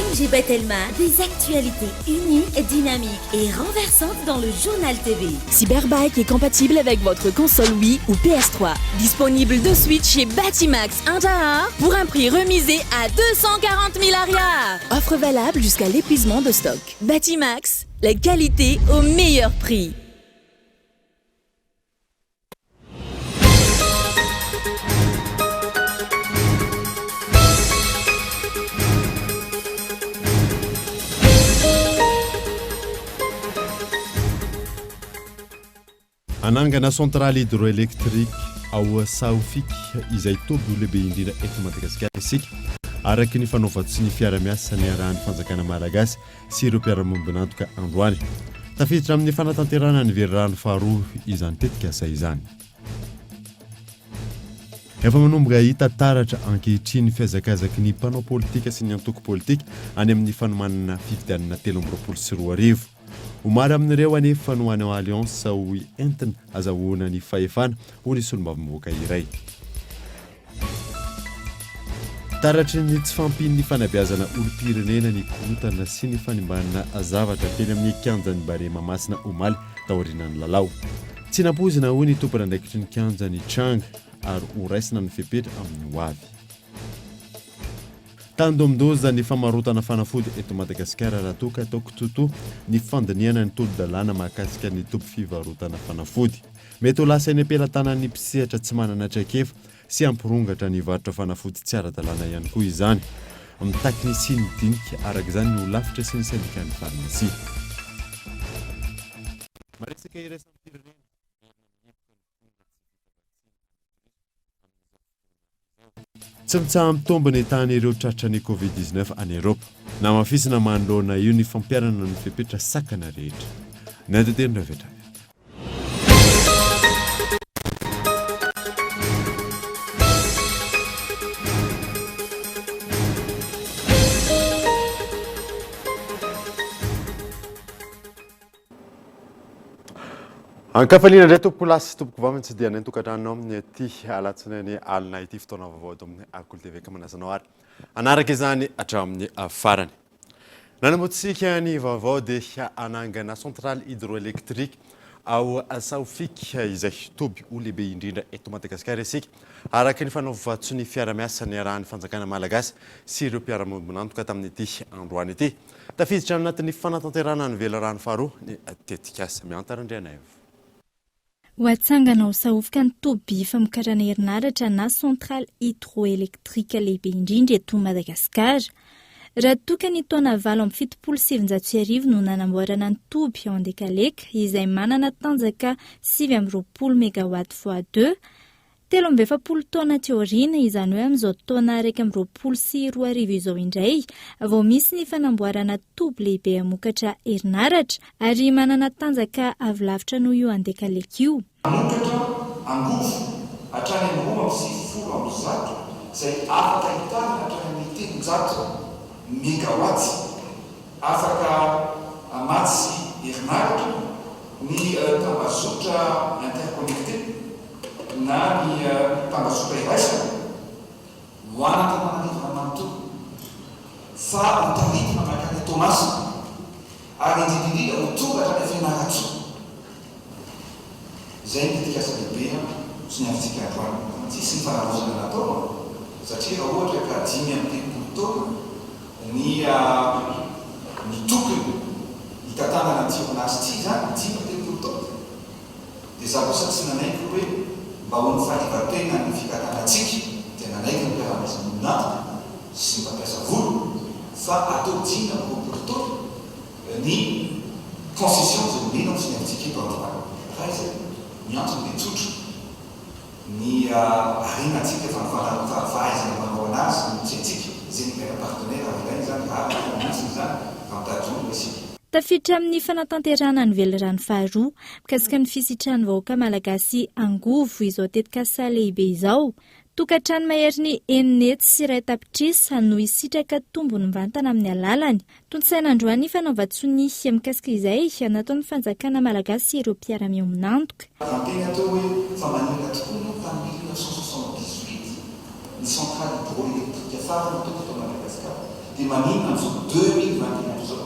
5G Batelma, des actualités uniques, dynamiques et renversantes dans le Journal TV. Cyberbike est compatible avec votre console Wii ou PS3. Disponible de suite chez Batimax Intahar pour un prix remisé à 240 000 ariary. Offre valable jusqu'à l'épuisement de stock. Batimax, la qualité au meilleur prix. Hanangana centrale hydroélectrique ao Sahofika izay toby lehibe indrindra eto Madagasikara isika, araka ny fanaovan-tsonia fiara-miasa niarahan'ny fanjakana malagasy sy ireo mpiara-miombon'antoka androany. Tafiditra amin'ny fanatanterahana ny velirano faharoa izany tetikasa izany. Efa manomboka hita taratra ankehitriny ny fihazakazaky ny mpanao politika sy ny antoko politika any amin'ny fanomanana fifidianana 2023. Ho maro amin'ireo anefa no hanao alliance ho entina azahoana ny fahefana, hoy ny solombavambahoaka iray. Taratry ny tsy fahampian'ny fanabeazana olom-pirenena ny korontana sy ny fanimbana zavatra teny amin'ny kianjan'ny Barea Mahamasina omaly taorianan'ny lalao. Tsy nampoizina hoy ny tompon'andraikitry ny kianja ny tranga ary ho raisina ny fepetra amin'ny ho avy. Tandindomin-doza ny famarotana fanafody eto Madagasikara raha toa ka atao kitotoa ny fandinihana ny tolo-dalàna mahakasika ny toby fivarotana fanafody. Mety ho lasa eny am-pelatanan'ny mpisehatra tsy manana traikefa sy hampirongatra ny varotra fanafody tsy ara-dalàna ihany koa izany. Mitaky ny hisian'ny dinika araka izany ny holafitra sy ny sendikan'ny farmasia. Maresaka iraisam-pirenena, miverina mihiboka ny mponina tsy vita vaksiny any Autriche amin'izao fotoana izao. Tsy mitsaha-mitombo ny tahan'ireo tratran'ny Covid 19 any Eropa. Namafisina manoloana io ny fampiharana ny fepetra sakana rehetra. Ny antonteniny avy hatrany. Ankafaliana indray tompoko lahy sy tompoko vavy ny dia any an-tokantrano amin'ny ity alatsinainy alina ity fotoana vaovao ato amin'ny Akolo TV ka manasa anao ary hanaraka izany hatramin'ny farany. Nanamotsika ny vaovao dia hanangana centrale hydroélectrique ao Sahofika izay toby ho lehibe indrindra eto Madagasikara isika araka ny fanaovan-tsonia fiara-miasa niarahan'ny fanjakana malagasy sy ireo mpiara-miombon'antoka tamin'ity androany ity. Tafiditra anatin'ny fanatanterahana ny velirano faharoa ny tetikasa. Mihanta Randrianaivo. Ho atsangana ao Sahofika ny toby famokarana herinaratra na centrale hydroélectrique lehibe indrindra eto Madagasikara. Raha toa ka ny taona 1978 no nanamboarana ny toby ao Andekaleka izay manana tanjaka 29 mégawatt fois deux, 43 taona aty aoriana, izany hoe amin'izao taona 2021 izao indray vao misy ny fanamboarana toby lehibe hamokatra herinaratra ary manana tanjaka avo lavitra noho io Andekaleka io. Hamokatra angovo hatrany amin'ny 192 izay afaka hitarina hatrany amin'ny 300 megawatts afaka hamatsy herinaratra ny tambazotra interconnecté. na ny tambazotra iraisana ho an'Antananarivo iray manontolo fa ho taritina mankany Toamasina ary indrindra indrindra ho tonga hatrany Fianarantsoa. Izay ny tetikasa lehibe soniavintsika androany. Tsisy ny fanavaozana natao satria raha ohatra ka 35 taona ny ny tokony hitantanana ity orinasa ity izany, 35 taona. Dia za kosa tsy nanaiky hoe mba ho ny fahaleovantenan'ny fitantanantsika dia nanaiky ny mpiara-miasa miombon'antoka sy ny mpampiasa vola fa atao 25 taona ny concession izay omena ho soniavintsika eto androany. Raha izay, ny antony dia tsotra, ny harenantsika fa ny fahaizana manao anazy no tsy haintsika, izay no ilaina partenaire ary ilaina izany, rariny fa mihitsy izany raha mitady olona isika. Tafiditra amin'ny fanatanterahana ny velirano faharoa mikasika ny fisitrahan'ny vahoaka malagasy angovo izao tetikasa lehibe izao. Tokantrano maherin'ny 1.6 tapitrisa no hisitraka tombony mivantana amin'ny alalany. Tontosaina androany ny fanaovan-tsonia mikasika izay nataon'ny fanjakana malagasy sy ireo mpiara-miombon'antoka. Raha atao hoe fa maninona tokoa moa tamin'ny 1978 ny centrale hydroélectrique farany tonga tao Madagascar? Dia maninona amin'izao 2021 izao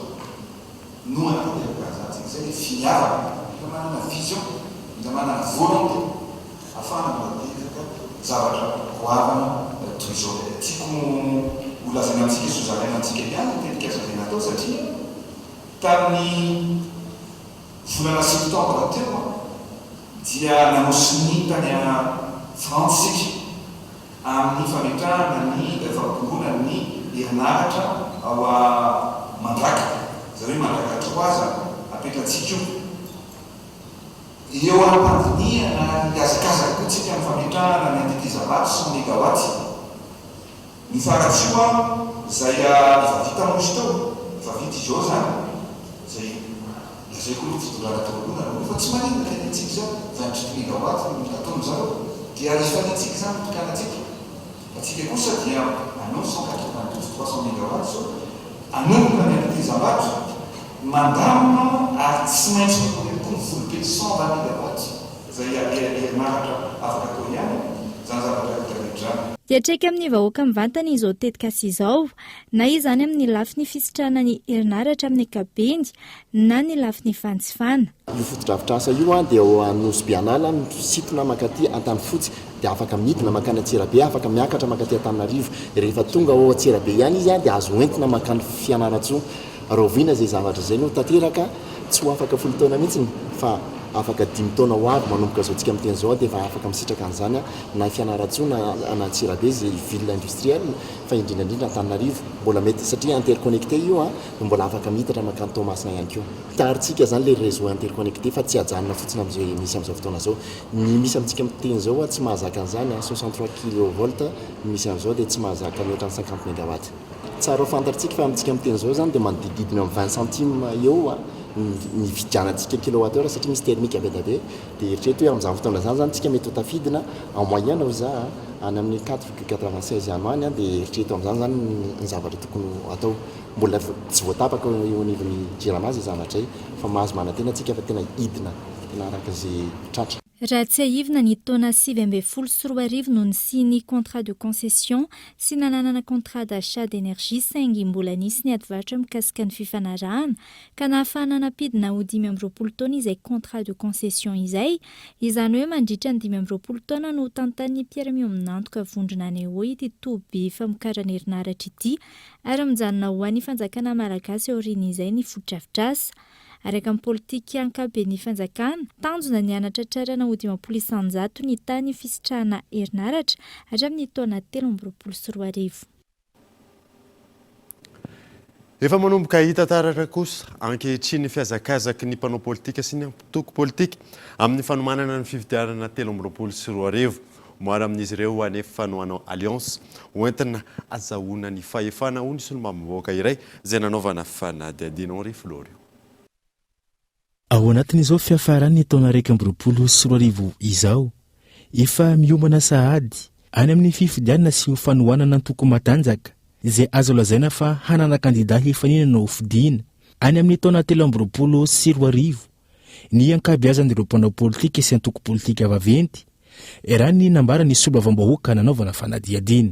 no hanatanteraka an'izany tsika? Izay ilay finiavana. Mila manana vision, mila manana volonté ahafahana manatanteraka zavatra goavana toy izao. Tiako ho lazaina amintsika sy ho zaraina amintsika ihany ny tetikasa izay natao satria tamin'ny volana septambra teo dia nanao sonia tany Frantsa isika amin'ny fametrahana ny fampitongona ny herinaratra ao Mandraka, izany hoe Mandraka trois apetratsika io. Eo am-pandinihana hihazakazaka koa tsika amin'ny fametrahana ny antetezavato 100 megawatts. Ny Faratsiho izay efa vita moa izy teo, efa vita izy ao izany, izay lazaiko aloha fitondrana teo aloha nanao fa tsy maninona fa ilaintsika izany, 28 megawatt no nataon-dry zareo, dia ifaliantsika izany ny tokanantsika. Fa tsika kosa dia hanao 192 300 megawatts izao, hanomboka ny antetezambato, mandamina ary tsy maintsy manao ihany koa ny volobe 120 megawatts. Izay herinaratra afaka atao ihany izany zavatra rehetra rehetra izany. Hiantraika amin'ny vahoaka mivantana izao tetikasa izao, na izany amin'ny lafiny fisitrahana ny herinaratra amin'ny ankapobeny na ny lafiny fanjifana. Io fotodrafitrasa io dia ao Anosibe Anala, misintona mankaty Antanifotsy, dia afaka midina mankany Antsirabe, afaka miakatra mankaty Antananarivo. Rehefa tonga ao Antsirabe ihany izy dia azo entina mankany Fianarantsoa. Rahoviana izay zavatra izay no tanteraka? Tsy ho afaka folo taona mihitsy fa afaka dimy taona ho avy manomboka izao tsika miteny izao dia efa afaka misitraka an'izany na i Fianarantsoa na na Antsirabe izay ville industrielle fa indrindra indrindra Antananarivo mbola mety satria interconnecté io an dia mbola afaka miitatra mankany Toamasina ihany koa. Tarintsika izany ilay réseau interconnecté fa tsy ajanona fotsiny amin'izay misy amin'izao fotoana izao. Ny misy amintsika miteny izao an tsy mahazaka an'izany an, 63 kilovolt ny misy amin'izao dia tsy mahazaka mihoatra ny 50 megawatt. Tsara ho fantatritsika fa amintsika miteny izao izany dia manodidididina eo amin'ny 20 centimes eo ny hividianantsika kilowatt heure satria misy thermique be dia be. Dia eritrereto hoe amin'izany fotoana izany izany tsika mety ho tafidina en moyenne hoy za any amin'ny 4,96 any ho any dia eritrereto amin'izany izany ny zavatra tokony ho atao. Mbola tsy voatapaka eo anivon'ny Jirama izay zavatra izay fa mahazo manantena tsika fa tena hidina tena araka izay tratra. Raha tsiahivina, ny taona 2019 no nisian'ny contrat de concession sy nananana contrat d'achat d'énergie saingy mbola nisy ny adivarotra mikasika ny fifanarahana ka nahafahana nampidina ho 25 taona izay contrat de concession izay, izany hoe mandritra ny 25 taona no hotantanin'ny mpiara-miombon'antoka vondrona Neo ity toby famokarana herinaratra ity ary mijanona ho an'ny fanjakana malagasy aorian'izay ny fotodrafitrasa. Araka ny politika ankapoben'ny fanjakana, tanjona ny hanatratrarana ho 50% ny tahan'ny fisitrahana herinaratra hatramin'ny taona 2023. Efa manomboka hita taratra kosa ankehitriny ny fihazakazaky ny mpanao politika sy ny antoko politika amin'ny fanomanana ny fifidianana 2023. Maro amin'izy ireo anefa no hanao alliance hoentina azahoana ny fahefana, hoy ny solombavambahoaka iray izay nanaovana fanadihadiana. Henri Florio. Ao anatin'izao fiafaran'ny taona 2021 izao, efa miomana sahady any amin'ny fifidianana sy ho fanohanana antoko matanjaka izay azo lazaina fa hanana kandida hifaninana ho fidiana any amin'ny taona 2023 ny ankabeazan'ireo mpanao politika sy antoko politika vaventy, raha ny nambaran'ny solombavambahoaka nanaovana fanadihadiana.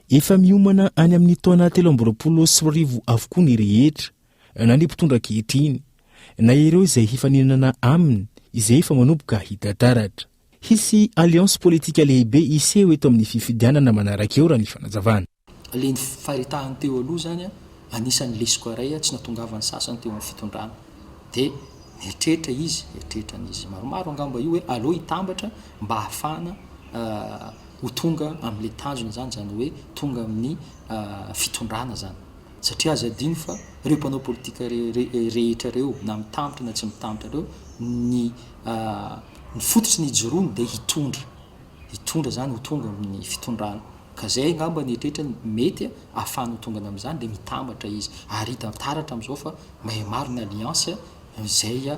Efa miomana any amin'ny taona 2023 avokoa ny rehetra, na ny mpitondra ankehitriny, na ireo izay hifaninana aminy izay efa manomboka hita taratra. Hisy alliance politika lehibe hiseho eto amin'ny fifidianana manaraka eo raha ny fanazavana. Le nifaritahany teo aloha zany an, anisan'ny lesoka iray tsy nahatongavan'ny sasany teo amin'ny fitondrana. De nieritreritra izy, eritreritra an'izy maromaro angamba io hoe aleo hitambatra mba hahafahana ho tonga amin'le tanjona zany, zany hoe tonga amin'ny fitondrana zany. Satria aza adino fa ireo mpanao politika rehetra ireo na mitambatra na tsy mitambatra ireo, ny ny fototry ny ijoroany dia hitondra, hitondra zany ho tonga amin'ny fitondrana. Ka zay angamba ny eritreritra mety ahafahany ho tongana amin'izany dia mitambatra izy. Ary hita taratra amin'izao fa mihamaro ny alliance izay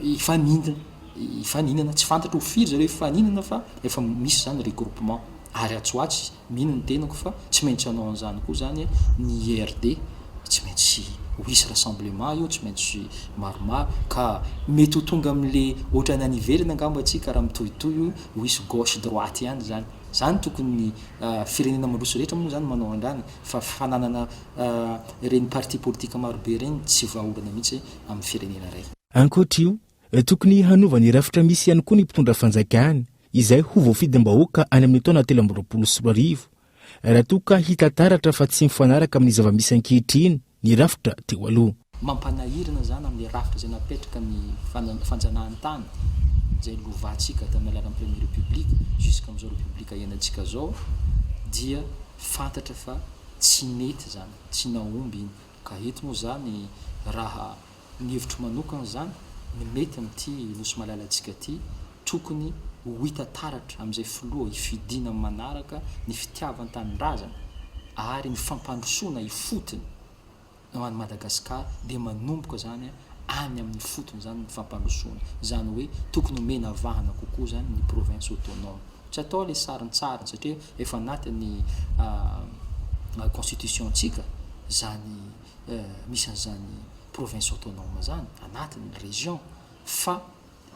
hifaninana, hifaninana. Tsy fantatro ho firy zareo hifaninana fa efa misy izany regroupement. Ary atsy ho atsy mino ny tenako fa tsy maintsy hanao an'izany koa izany ny IRD. Tsy maintsy ho hisy rassemblement io, tsy maintsy maromaro. Ka mety ho tonga amin'le ohatran'ny any ivelany angamba tsika raha mitohitohy io, ho hisy gauche droite ihany izany. Zany tokony firenena mandroso rehetra moa zany manao andrany fa fananana ireny parti politique marobe ireny tsy vahaolana mihitsy amin'ny firenena iray. Ankoatra io, tokony hanova ny rafitra misy ihany koa ny mpitondra fanjakana izay ho voafidim-bahoaka any amin'ny taona 2023 raha toa ka hita taratra fa tsy mifanaraka amin'ny zava-misy ankehitriny ny rafitra teo aloha. Mampanahirana izany amin'ilay rafitra izay napetraka ny fanjanahantany izay lovantsika tamin'ny alalan'ny Premier République jusqu'amin'izao République iainantsika izao dia fantatra fa tsy nety izany, tsy nahomby iny. Ka eto moa izany raha ny hevitro manokana izany, ny mety amin'ity Nosy malalantsika ity, tokony ho hita taratra amin'izay filoha hifidiana amin'ny manaraka ny fitiavan-tanindrazana ary ny fampandrosoana ifotony ho an'i Madagascar dia manomboka izany any amin'ny fotony izany ny fampandrosoana, izany hoe tokony omena vahana kokoa izany ny province autonome. Tsy atao ilay sarintsariny satria efa anatin'ny constitution-tsika izany misy an'izany province autonome izany, anatin'ny région fa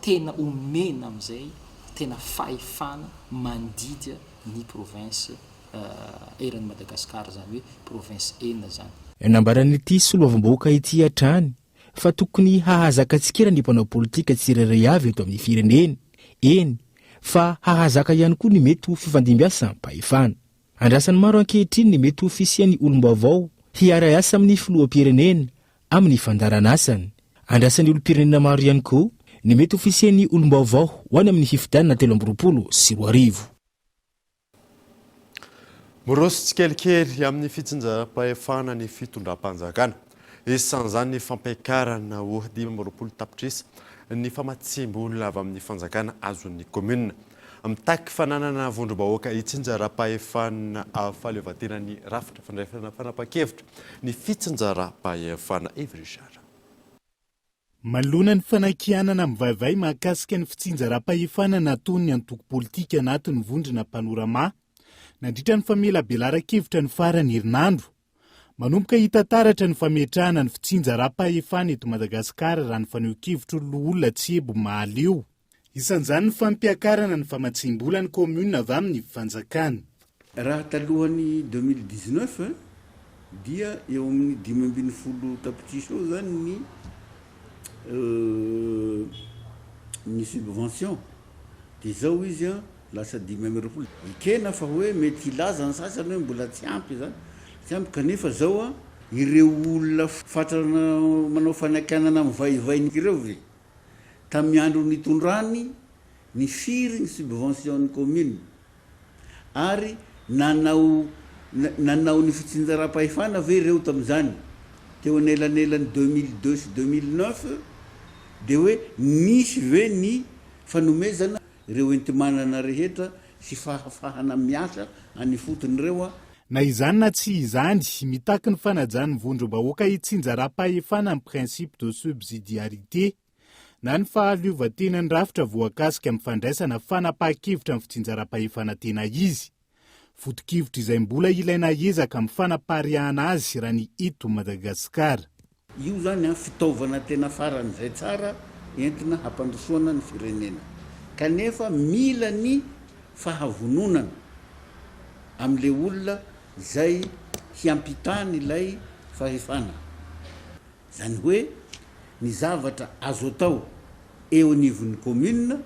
tena omena amin'izay tena fahefana mandidy ny province eran'i Madagascar izany hoe province enina izany. Nambaran'ity solombavambahoaka ity hatrany fa tokony hahazaka tsikera ny mpanao politika tsirairay avy eto amin'ny firenena, eny fa hahazaka ihany koa ny mety ho fifandimbiasam-pahefana. Andrasan'ny maro ankehitriny ny mety ho fisian'ny olom-baovao hiara-hiasa amin'ny filoham-pirenena amin'ny fandaharan'asany. Andrasan'ny olom-pirenena maro ihany koa ny mety ho fisian'ny olom-baovao ho any amin'ny fifidianana 2023. Miroso tsikelikely amin'ny fitsinjaram-pahefana ny fitondram-panjakana. Isan'izany ny fampiakarana ho 25 tapitrisa ny famatsiam-bola avy amin'ny fanjakana azon'ny kaominina. Mitaky fananana vondrom-bahoaka hitsinjaram-pahefana fahaleovantenan'ny rafitra fandraisana fanapahan-kevitra ny fitsinjaram-pahefana. Yves Richard. Manoloana ny fanakianana mivaivay mahakasika ny fitsinjaram-pahefana nataon'ny antoko politika anatin'ny vondrona Panorama nandritra ny famelabelaran-kevitra ny faran'ny herinandro, manomboka hita taratra ny fametrahana ny fitsinjaram-pahefana eto Madagasikara raha ny fanehoan-kevitry ny loholona Tsiebo Mahaleo. Isan'izany ny fampiakarana ny famatsiam-bola ny kaominina avy amin'ny fanjakana. Raha talohan'ny 2019 dia eo amin'ny 15 tapitrisa eo zany ny ny subvention de zao izy an lasa 25. Ekena fa hoe mety hilaza ny sasany hoe mbola tsy ampy izany, tsy ampy kanefa zao an ireo olona fatra manao fanakianana mivaivay ireo ve? Tamin'ny andro nitondrany ny firy ny subvention ny commune ary nanao nanao ny fitsinjaram-pahefana ve ireo tamin'izany teo anelanelan'ny 2002 sy 2009 dia hoe nisy ve ny fanomezana ireo enti-manana rehetra sy fahafahana miasa any ifotony ireo a. Na izany na tsy izany, mitaky ny fanajan'ny vondrom-bahoaka hitsinjaram-pahefana ny principe de subsidiarité, na ny fahaleovantenan'ny rafitra voakasika amin'ny fandraisana fanapahan-kevitra amin'ny fitsinjaram-pahefana tena izy. Foto-kevitra izay mbola ilaina ezaka amin'ny fanapariahana azy raha ny eto Madagasikara. Io zany an fitaovana tena faran'izay tsara entina hampandrosoana ny firenena. Kanefa mila ny fahavononana amin'le olona izay hiampitany ilay fahefana. Zany hoe ny zavatra azo atao eo anivon'ny commune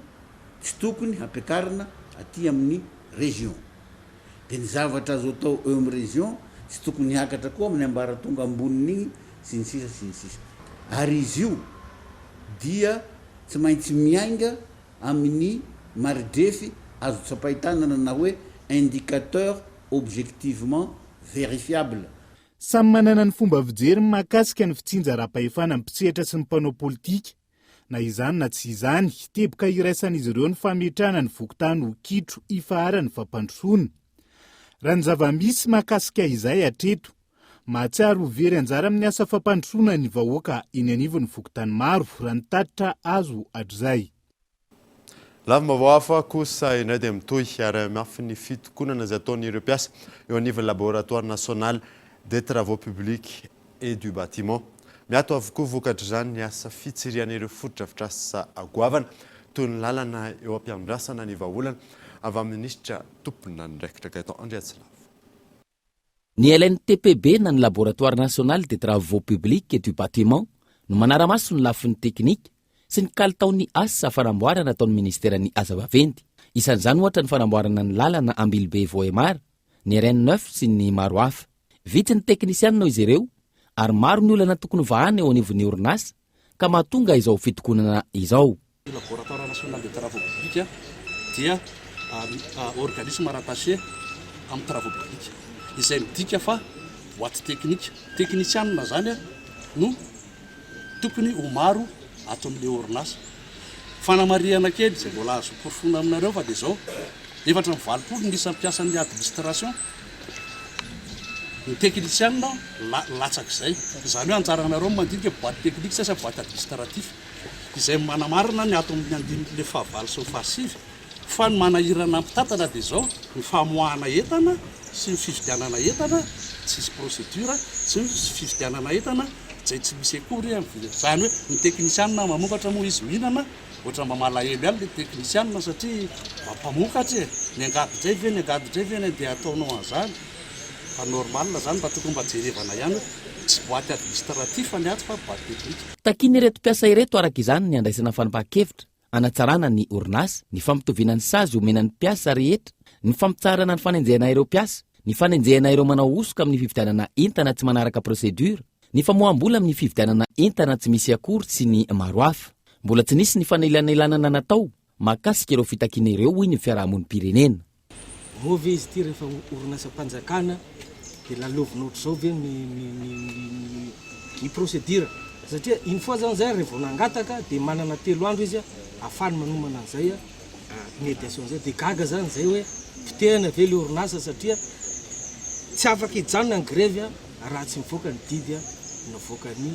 tsy tokony hampiakarina aty amin'ny région. Dia ny zavatra azo atao eo amin'ny région tsy tokony hiakatra koa amin'ny ambaratonga ambonin'igny sy ny sisa sy ny sisa. Ary izy io dia tsy maintsy miainga amin'ny maridrefy azo tsapain-tanana na hoe indicateur objectivement vérifiable. Samy manana ny fomba fijeriny mahakasika ny fitsinjaram-pahefana ny mpisehatra sy ny mpanao politika. Na izany na tsy izany, teboka iraisan'izy ireo ny fametrahana ny fokontany ho kitro ifaharan'ny fampandrosoana. Raha ny zava-misy mahakasika izay hatreto, mahatsiaro ho very anjara amin'ny asa fampandrosoana ny vahoaka eny anivon'ny fokontany maro, raha ny tatitra azo hatrizay. Lafim-baovao hafa kosa indray dia mitohy ary mafy ny fitokonana izay ataon'ireo mpiasa eo anivon'ny Laboratoire National des Travaux Publics et du Bâtiment. Miato avokoa vokatr'izany ny asa fitsirihana ireo fotodrafitrasa goavana toy ny lalana eo am-piandrasana ny vahaolana. avy amin'ny minisitra tompon'andraikitra Gaëtan Andriatsilavo. Ny LNTPB na ny Laboratoire National des Travaux Publics et du Bâtiment no manara-maso ny lafiny teknika sy ny kalitaon'ny asa fanamboarana ataon'ny ministeran'ny asa vaventy. Isan'izany ohatra ny fanamboarana ny lalana Ambilobe Vohemar, ny RN neuf sy ny maro hafa. Vitsy ny teknisianina hoy izy ireo ary maro ny olana tokony hovahana eo anivon'ny orinasa ka mahatonga izao fitokonana izao. Ny Laboratoire National des Travaux Publics dia organisme rattaché amin'ny Travaux Publics, izay midika fa boite technique, teknisianina izany no tokony ho maro ato amin'ilay orinasa. Fanamarihana kely izay mbola azo porofoina aminareo fa dia izao, 84 ny isan'ny mpiasan'ny administration, ny teknisianina latsak'izay. Izany hoe anjaranareo ny mandinika boite technique sa boite administratif. izay manamarina ny ato amin'ny andininy fahavalo sy ny fahasivy, fa ny manahirana mpitantana dia izao, ny famoahana entana sy ny fividianana entana tsisy procédure, sy ny fividianana entana izay tsy misy akory amin'ny vidiny, izany hoe ny teknisianina mamokatra moa izy mihinana, ohatra mba malahelo ihany ilay teknisianina satria mba mpamokatra e, ny angady indray ve, ny angady indray ve ny andeha hataonao an'izany, fa normal izany mba tokony mba jerevana ihany hoe tsy boite administratif ny ato fa boite technique. Takian'ireto mpiasa ireto araka izany ny handraisana fanapahan-kevitra hanatsarana ny orinasa, ny fampitoviana ny sazy omena ny mpiasa rehetra, ny fampitsaharana ny fanenjehana ireo mpiasa, ny fanenjehana ireo manao hosoka amin'ny fividianana entana tsy manaraka procédure, ny famoaham-bola amin'ny fividianana entana tsy misy akory sy ny maro hafa. Mbola tsy nisy ny fanelanelanana natao mahakasika ireo fitakiana ireo hoy ny fiarahamonim-pirenena. Moa ve izy ity rehefa orinasam-panjakana dia lalaovina ohatr'izao ve ny ny ny ny procédure? Satria une fois zany zay raha vao nangataka dia manana telo andro izy ahafahany manomana an'izay médiation zay. Dia gaga zany zay hoe potehana ve le orinasa satria tsy afaka hijanona ny grevy raha tsy mivoaka ny didy navoakan'ny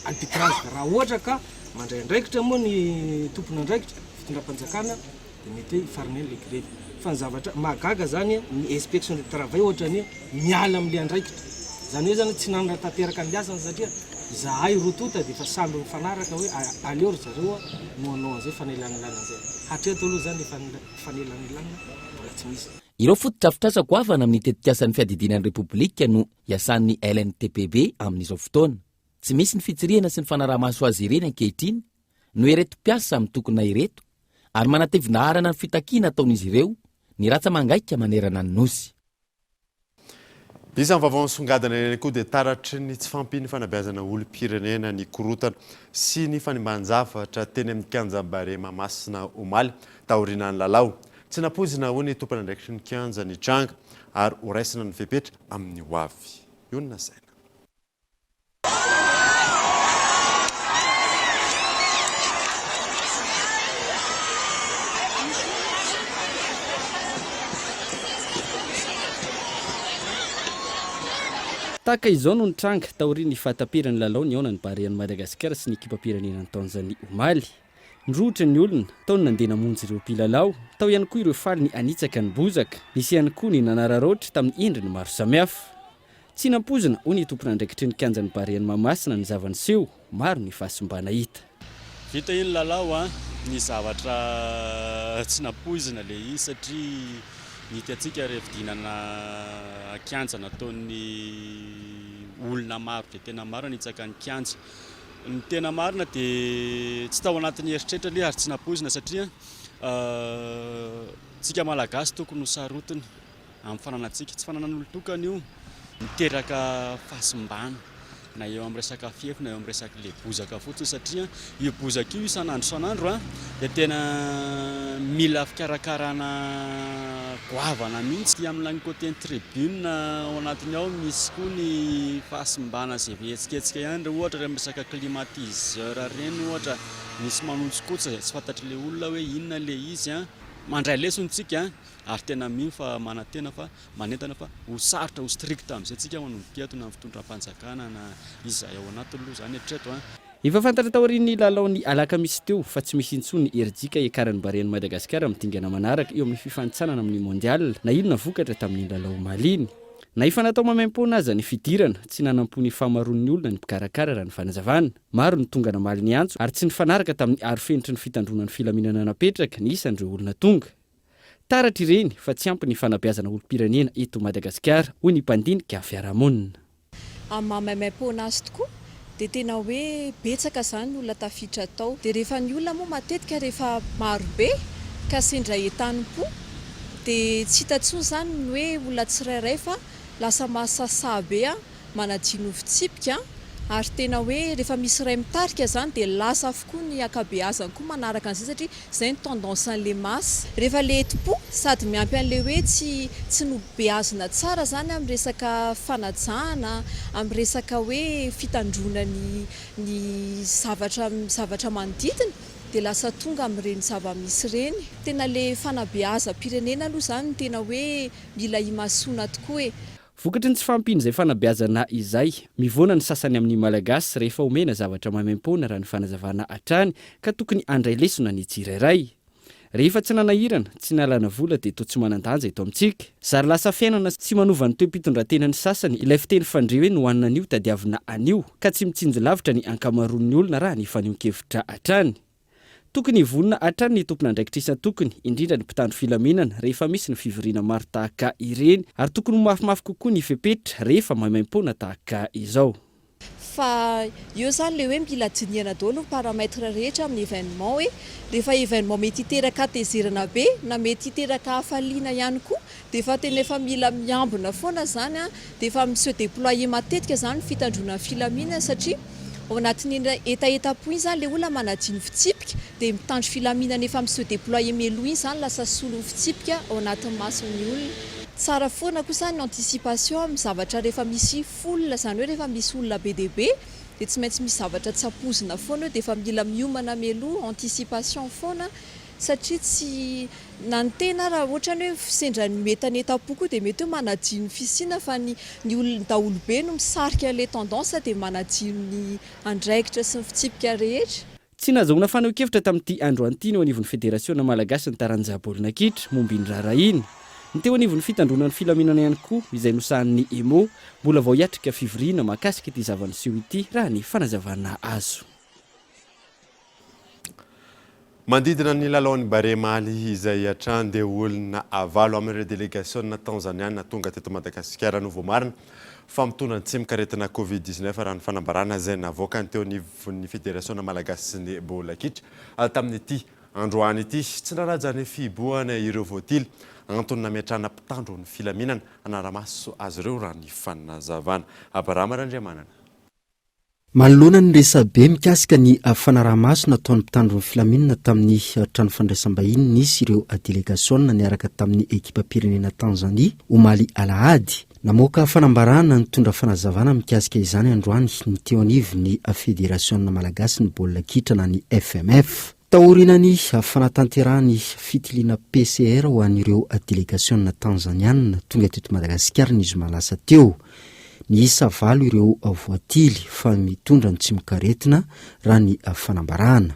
arbitrage. Raha ohatra ka mandray andraikitra moa ny tompon'andraikitra, fitondram-panjakana, dia mety hoe hifarana eny ilay grevy. Fa ny zavatra mahagaga zany ny inspection du travail ohatrany hoe miala amin'ilay andraikitra. Izany hoe zany tsy nanatanteraka ny asany satria izahay roa tonta dia efa samby mifanaraka hoe aleo ry zareo no hanao an'izay fanelanelanana izay. Hatreto aloha izany ilay fanelanelanana mbola tsy misy. Ireo fotodrafitrasa goavana amin'ny tetikasan'ny fiadidiana ny Repoblika no iasan'ny LNTPB amin'izao fotoana. Tsy misy ny fitsirihana sy ny fanaraha-maso azy ireny ankehitriny noho ireto mpiasa mitokona ireto ary manatevin-daharana ny fitakiana ataon'izy ireo ny ratsa-mangaika manerana ny Nosy. Isan'ny vaovao nisongadina ihany koa dia taratry ny tsy fahampian'ny fanabeazana olom-pirenena ny korontana sy ny fanimban-javatra teny amin'ny kianja Barea Mahamasina omaly taorian'ny lalao. Tsy nampoizina hoy ny tompon'andraikitry ny kianja ny tranga ary horaisina ny fepetra amin'ny ho avy. Io no nasaina. Tahaka izao no nitranga taorian'ny fahataperan'ny lalao nihaonan'ny Barean'i Madagasikara sy ny ekipam-pirenenan'i Tanzania omaly. Nirohotra ny olona, tao ny nandeha namonjy ireo mpilalao, tao ihany koa ireo faly ny hanitsaka ny bozaka, nisy ihany koa ny nanararaotra tamin'ny endriny maro samihafa. Tsy nampoizina, hoy ny tompon'andraikitry ny kianjan'ny Barean'i Mahamasina ny zava-niseho, maro ny fahasimbana hita. Vita iny lalao a, ny zavatra tsy nampoizina le izy satria ny hitantsika re fidinana kianja nataon'ny olona maro dia tena maro nitsaka ny kianja. Ny tena marina dia tsy tao anatin'ny eritreritra le ary tsy nampoizina satria tsika Malagasy tokony ho sarotiny. amin'ny fananantsika. Tsy fananan'olon-tokana io, miteraka fahasimbana na eo amin'ny resaka fefy na eo amin'ny resaka le bozaka fotsiny satria io bozaka io isan'andro isan'andro dia tena mila fikarakarana goavana mihitsy. Amin'ny côté ny tribune ao anatiny ao misy koa ny fahasimbana izay mihetsiketsika ihany raha ohatra amin'ny resaka climatiseur ireny ohatra misy manontsikotsy izay tsy fantatr'ilay olona hoe inona ilay izy. Mandray lesona isika ary tena mino fa manantena fa manentana fa ho sarotra ho strict amin'izay tsika manomboka eto na ny fitondram-panjakana na izahay ao anatiny aloha izany hatreto an. Efa fantatra taorian'ny lalao ny alakamisy teo fa tsy misy intsony ny herijika hiakaran'ny Barean'i Madagasikara amin'ny dingana manaraka eo amin'ny fifanintsanana amin'ny Mondial na inona vokatra tamin'iny lalao omaly iny. Na efa natao maimaimpoana aza ny fidirana, tsy nanam-po ny fahamaroan'ny olona ny mpikarakara raha ny fanazavana. Maro ny tonga namaly ny antso ary tsy nifanaraka tamin'ny arofenitry ny fitandroana ny filaminana napetraka ny isan'ireo olona tonga. Taratra ireny fa tsy ampy ny fanabeazana olom-pirenena eto Madagasikara, hoy ny mpandinika fiarahamonina. Amin'ny maha maimaimpoana azy tokoa dia tena hoe betsaka izany ny olona tafiditra tao. Dia rehefa ny olona moa matetika rehefa maro be ka sendra entanim-po dia tsy hita intsony izany ny hoe olona tsirairay fa lasa mahasasaha be manadino fitsipika ary tena hoe rehefa misy iray mitarika izany dia lasa avokoa ny ankabeazany koa manaraka an'izay satria izay ny tendance an'le masse. Rehefa le enti-po sady miampy an'le hoe tsy tsy nobeazina tsara izany amin'ny resaka fanajana, amin'ny resaka hoe fitandroana ny ny zavatra zavatra manodidina dia lasa tonga amin'ireny zava-misy ireny. Tena le fanabeazam-pirenena aloha izany no tena hoe mila imasoana tokoa e. Vokatry ny tsy fahampian'izay fanabeazana izay, mivoana ny sasany amin'ny Malagasy rehefa omena zavatra maimaimpoana raha ny fanazavana hatrany ka tokony handray lesona ny tsirairay. Rehefa tsy nanahirana, tsy nalana vola dia toa tsy manan-danja eto amintsika. Zary lasa fiainana sy manova ny toe-pitondran-tenan'ny sasany ilay fiteny fandre hoe ny hohanina anio tadiavina anio ka tsy mitsinjo lavitra ny ankamaroan'ny olona raha ny fanehoan-kevitra hatrany. Tokony hivonona hatrany ny tompon'andraikitra isan-tokony, indrindra ny mpitandro filaminana, rehefa misy ny fivoriana maro tahaka ireny, ary tokony ho mafimafy kokoa ny fepetra rehefa maimaimpoana tahaka izao. Fa eo izany ilay hoe mila dinihana daholo ny paramètres rehetra amin'ny événement hoe rehefa événement mety hiteraka hatezerana be na mety hiteraka hafaliana ihany koa dia efa tena efa mila miambina foana izany an, dia efa mi-se déployer matetika izany ny fitandroana ny filaminana satria ao anatin'iny hetahetam-po iny izany ilay olona manadino fitsipika dia mitandro filaminana efa mi-se déployer mialoha iny izany lasa solon'ny fitsipika ao anatin'ny mason'ny olona. Tsara foana kosa ny anticipation amin'ny zavatra rehefa misy foule izany hoe rehefa misy olona be dia be dia tsy maintsy misy zavatra tsy ampoizina foana eo dia efa mila miomana mialoha, anticipation foana satria tsy na ny tena ara ohatrany hoe sendra ny mietanentam-po koa dia mety hoe manadino ny fisiana fa ny ny olona daholobe no misarika an'ilay tendance dia manadino ny andraikitra sy ny fitsipika rehetra. Tsy nahazahoana fanehoan-kevitra tamin'ity androany ity ny eo anivon'ny Federasiona malagasin'ny taranja baolina kitra momba iny raharaha iny. Ny teo anivon'ny fitandroana ny filaminana ihany koa izay nosahanin'ny Emmo mbola vao hiatrika fivoriana mahakasika ity zava-niseho ity raha ny fanazavana azo. Manodidina ny lalaon'ny Barea Mali izay hatrany dia olona valo amin'ireo delegasiona Tanzaniana tonga teto Madagasikara no voamarina fa mitondra ny tsimokaretina Covid 19 raha ny fanambarana izay navoakany teo anivon'ny Federasiona Malagasin'ny baolina kitra tamin'ity androany ity. Tsy nanaja ny fihibohana ireo voatily, antony nametrahana mpitandro ny filaminana hanara-maso azy ireo raha ny fanazavana. Abrahama Randriamanana. Manoloana ny resabe mikasika ny fanaraha-maso nataon'ny mpitandro ny filaminana tamin'ny trano fandraisam-bahiny nisy ireo delegasiona niaraka tamin'ny ekipam-pirenena Tanzania omaly alahady, namoaka fanambarana nitondra fanazavana mikasika izany androany ny teo anivon'ny Federasiona malagasin'ny baolina kitra na ny FMF. Taorian'ny fanatanterahany fitiliana PCR ho an'ireo delegasiona tanzaniana tonga teto Madagasikara ny zoma lasa teo, niisa valo ireo voatily fa mitondra ny tsimokaretina raha ny fanambarana.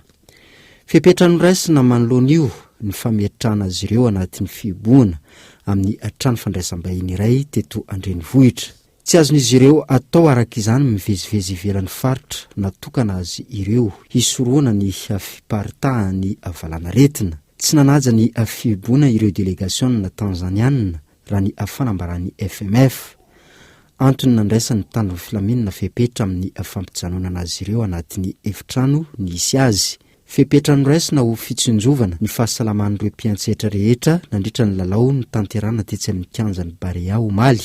Fepetra noraisina manoloana io ny fametrahana azy ireo anatin'ny fihibohana amin'ny trano fandraisam-bahiny iray teto an-drenivohitra. Tsy azon'izy ireo atao araka izany mivezivezy ivelan'ny faritra natokana azy ireo hisorohana ny fiparitahan'ny valanaretina. Tsy nanaja ny fihiboana ireo delegasiona tanzaniana raha ny fanambaran'ny FMF. Antony nandraisan'ny mpitandro ny filaminana fepetra amin'ny fampijanonana azy ireo anatin'ny efitrano nisy azy. Fepetra noraisina ho fitsinjovana ny fahasalaman'ireo mpiantsehatra rehetra nandritra ny lalao notanterahina tetsy amin'ny kianjan'ny Barea omaly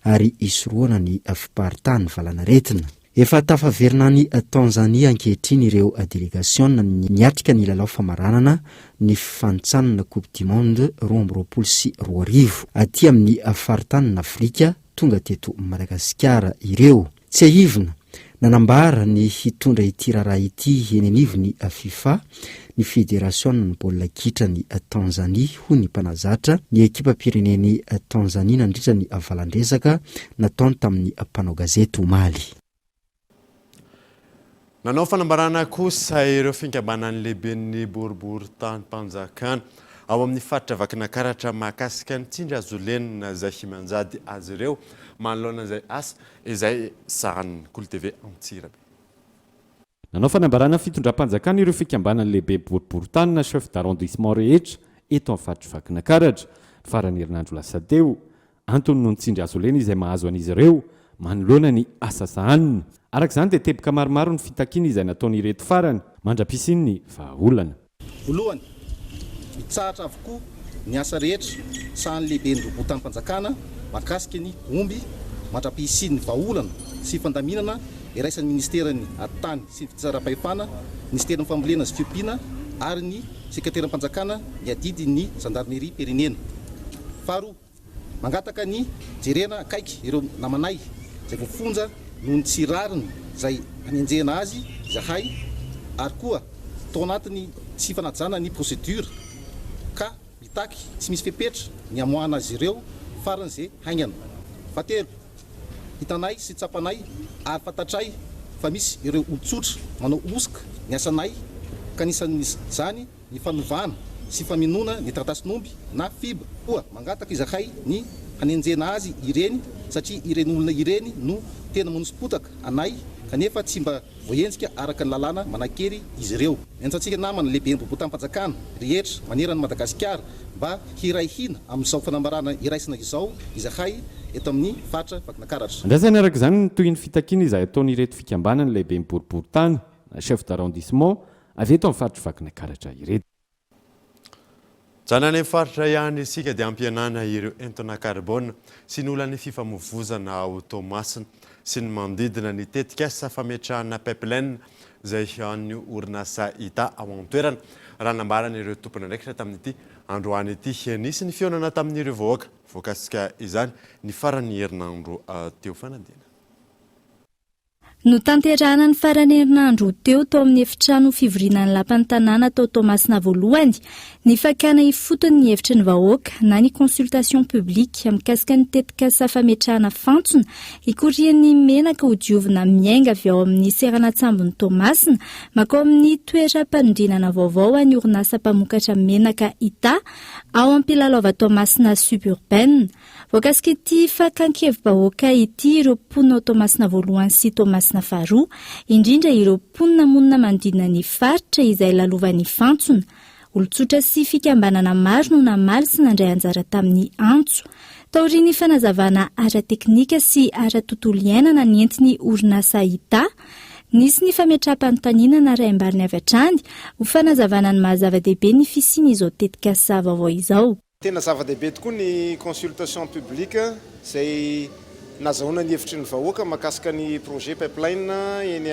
ary hisorohana ny fiparitahan'ny valanaretina. Efa tafaverina any Tanzania ankehitriny ireo delegasiona niatrika ny lalao famaranana ny fifanintsanana Coupe du Monde 2022 aty amin'ny faritanin'Afrika tonga teto Madagasikara ireo. Tsiahivina, nanambara ny hitondra ity raharaha ity eny anivon'ny Fifa ny federasionan'ny baolina kitran'i Tanzania, hoy ny mpanazatra ny ekipam-pirenen'i Tanzania nandritra ny valan-dresaka nataony tamin'ny mpanao gazety omaly. Nanao fanambarana kosa ireo fikambanan'ny lehiben'ny boriboritanim-panjakana ao amin'ny faritra Vakinankaratra mahakasika ny tsindry hazolenina izay mianjady azy ireo manoloana izay asa izay sahanin'ny Kolo TV Antsirabe. Nanao fanambarana fitondram-panjakana ireo fikambanan'ny lehibe boriborintany na chef d'arrondissement rehetra. eto amin'ny faritr'i Vakinakaratra, ny faran'ny herinandro lasa teo. Antony noho ny tsindry hazo lena izay mahazo an'izy ireo manoloana ny asa sahaniny. Araka izany dia teboka maromaro ny fitakiana izay nataon'ireto farany mandra-pisian'ny vahaolana. Voalohany, mitsahatra avokoa ny asa rehetra sahan'ny lehiben'ny robotam-panjakana mahakasika ny omby mandra-pisian'ny vahaolana sy fandaminana iraisan'ny ministeran'ny Atitany sy ny Fitsaram-pahefana, Minisiterin'ny Fambolena sy Fiompiana ary ny Sekreteram-panjakana miadidy ny Zandarimeriam-pirenena. Faharoa, mangataka ny jerena akaiky ireo namanay izay voafonja noho ny tsy rariny izay anenjehana azy izahay ary koa tao anatin'ny tsy fanajana ny procédure ka mitaky tsy misy fepetra ny hamoahana azy ireo faran'izay haingana. Fahatelo, hitanay sy tsapanay ary fantatray fa misy ireo olon-tsotra manao hosoka ny asanay ka anisan'izany ny fanovana sy famenoana ny taratasin'omby na fib koa mangataka izahay ny hanenjehana azy ireny satria ireny olona ireny no tena manoso-potaka anay kanefa tsy mba voahenjika araka ny lalàna manan-kery izy ireo. Miantso antsika namana lehiben'ny bobotam-panjakana rehetra manerana an'i Madagasikara mba hiray hina amin'izao fanambarana iraisana izao izahay eto amin'ny faritra Vakinakaratra. Andrasana araka izany ny tohin'ny fitakiana izay ataon'ireto fikambanana lehiben'ny boriborintany na chef d'arrondissement avy eto amin'ny faritr'i Vakinakaratra ireto. Mijanona any amin'ny faritra ihany isika dia hampihenana ireo entona karbona sy ny olan'ny fifamoivozana ao Toamasina sy ny manodidina ny tetikasa fametrahana pipeline izay an'ny orinasa Ita ao an-toerana, raha nambaran'ireo tompon'andraikitra tamin'ity androany ity. Nisy ny fihaonana tamin'ireo vahoaka voakasika izany ny faran'ny herinandro teo. Fanadihana. Notanterahana ny faran'ny herinandro teo tao amin'ny efitrano fivoriana ny Lapan'ny tanàna tao Toamasina voalohany ny fakana ifotony ny hevitry ny vahoaka na ny consultation publique mikasika ny tetikasa fametrahana fantsona hikorian'ny menaka hodiovina miainga avy ao amin'ny seranan-tsambon'i Toamasina makao amin'ny toeram-panodinana vaovao an'ny orinasa mpamokatra menaka Ita ao Ampilalaova Toamasina Suburbaine. Voakasik'ity fakan-kevi-bahoaka ity ireo mponina ao Toamasina voalohany sy Toamasina faharoa, indrindra ireo mponina monina manodidina ny faritra izay lalovan'ny fantsona. Olon-tsotra sy fikambanana maro no namaly sy nandray anjara tamin'ny antso. Taorian'ny fanazavana ara-teknika sy ara-tontolo iainana nentin'ny orinasa Ita, nisy ny fametraham-panontaniana narahim-baliny avy hatrany ho fanazavana ny maha zava-dehibe ny fisian'izao tetikasa vaovao izao. Tena zava-dehibe tokoa ny consultation publique izay nazahoana ny hevitry ny vahoaka mahakasika ny projet pipeline eny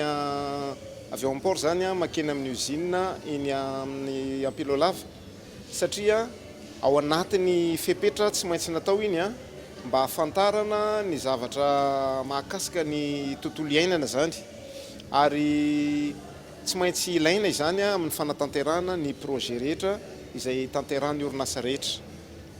avy ao amin'ny port izany mankeny amin'ny usine eny amin'ny Ampilolava satria ao anatin'ny fepetra tsy maintsy natao iny mba hahafantarana ny zavatra mahakasika ny tontolo iainana izany ary Tsy maintsy ilaina izany amin'ny fanatanterahana ny projet rehetra izay tanterahan'ny orinasa rehetra.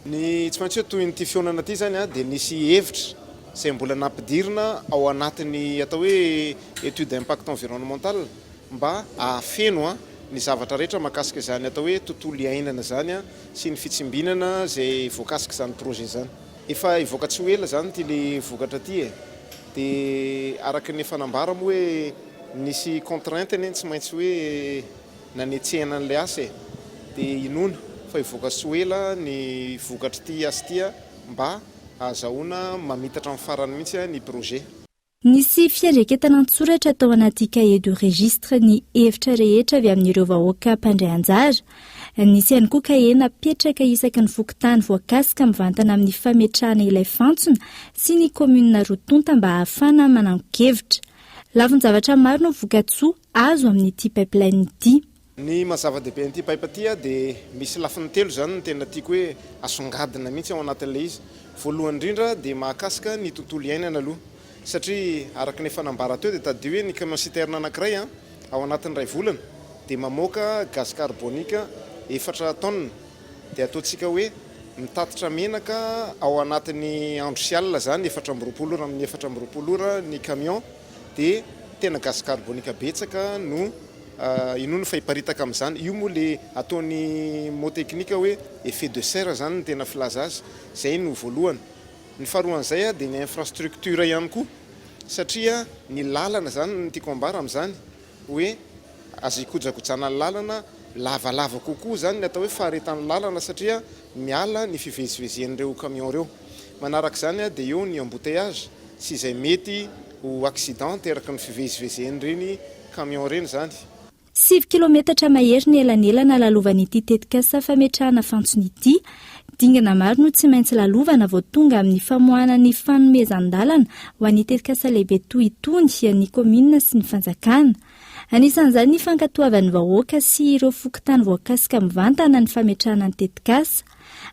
Ny tsy maintsy hoe tohin'ity fihaonana ity izany dia nisy hevitra izay mbola nampidirina ao anatin'ny atao hoe étude d'impact environnemental mba hahafeno ny zavatra rehetra mahakasika izany atao hoe tontolo iainana izany sy ny fitsimbinana izay voakasik'izany projet izany. Efa hivoaka tsy ho ela izany ity le vokatra ity e! Dia araka ny efa nambara moa hoe nisy contrainte anie tsy maintsy hoe nanetsehana an'ilay asa e! Dia inoana fa hivoaka tsy ho ela ny vokatr'ity asa ity mba hahazahoana mamita hatramin'ny farany mihitsy ny projet. Nisy fiandraiketana an-tsoratra tao anaty cahier de registre ny hevitra rehetra avy amin'ireo vahoaka mpandray anjara. Nisy ihany koa kahie napetraka isaky ny fokontany voakasika mivantana amin'ny fametrahana ilay fantsona sy ny kaominina roa tonta mba hahafana manangon-kevitra. Lafin-javatra maro no vokatsoa azo amin'ity pipeline ity. Ny maha zava-dehibe an'ity pipe ity dia misy lafiny telo izany no tena tiako hoe asongadina mihitsy ao anatin'ilay izy. Voalohany indrindra dia mahakasika ny tontolo iainana aloha satria araka ny efa nambara teo dia tadidio hoe ny camion citerne anankiray ao anatin'ny iray volana dia mamoaka gaz carbonique efatra tonnes dia ataontsika hoe mitatitra menaka ao anatin'ny andro sy alina izany 24 ora amin'ny 24 ora ny camion dia tena gaz carbonique betsaka no inoana fa hiparitaka amin'izany. Io moa le ataon'ny mot technique hoe effet de serre izany no tena filaza azy. Izay no voalohany. Ny faharoan'izay dia ny infrastructure ihany koa satria ny lalana izany no tiako ambara amin'izany hoe azo ikojakojana ny lalana. lavalava kokoa izany ny atao hoe faharetan'ny lalana satria miala ny fivezivezen'ireo camion ireo. Manaraka izany dia eo ny embouteillage sy izay mety ho accident ateraky ny fivezivezen'ireny camion ireny izany. Sivy kilometatra mahery ny elanelana lalovan'ity tetikasa fametrahana fantsona ity. Dingana maro no tsy maintsy lalovana vao tonga amin'ny famoahana ny fanomezan-dalana ho an'ny tetikasa lehibe toy itony ny kaominina sy ny fanjakana. Anisan'izany ny fankatoavan'ny vahoaka sy ireo fokontany voakasika mivantana ny fametrahana ny tetikasa.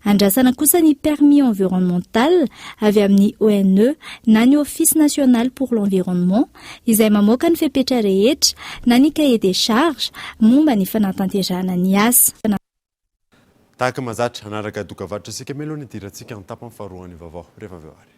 Andrasana kosa ny permis environnemental avy amin'ny ONE na ny Office national pour l'environnement izay mamoaka ny fepetra rehetra na ny cahier des charges momba ny fanatanterahana ny asa. Tahaka mahazatra, hanaraka dokavarotra isika mialoha ny hidirantsika ny tapany faharoan'ny vaovao rehefa avy eo ary.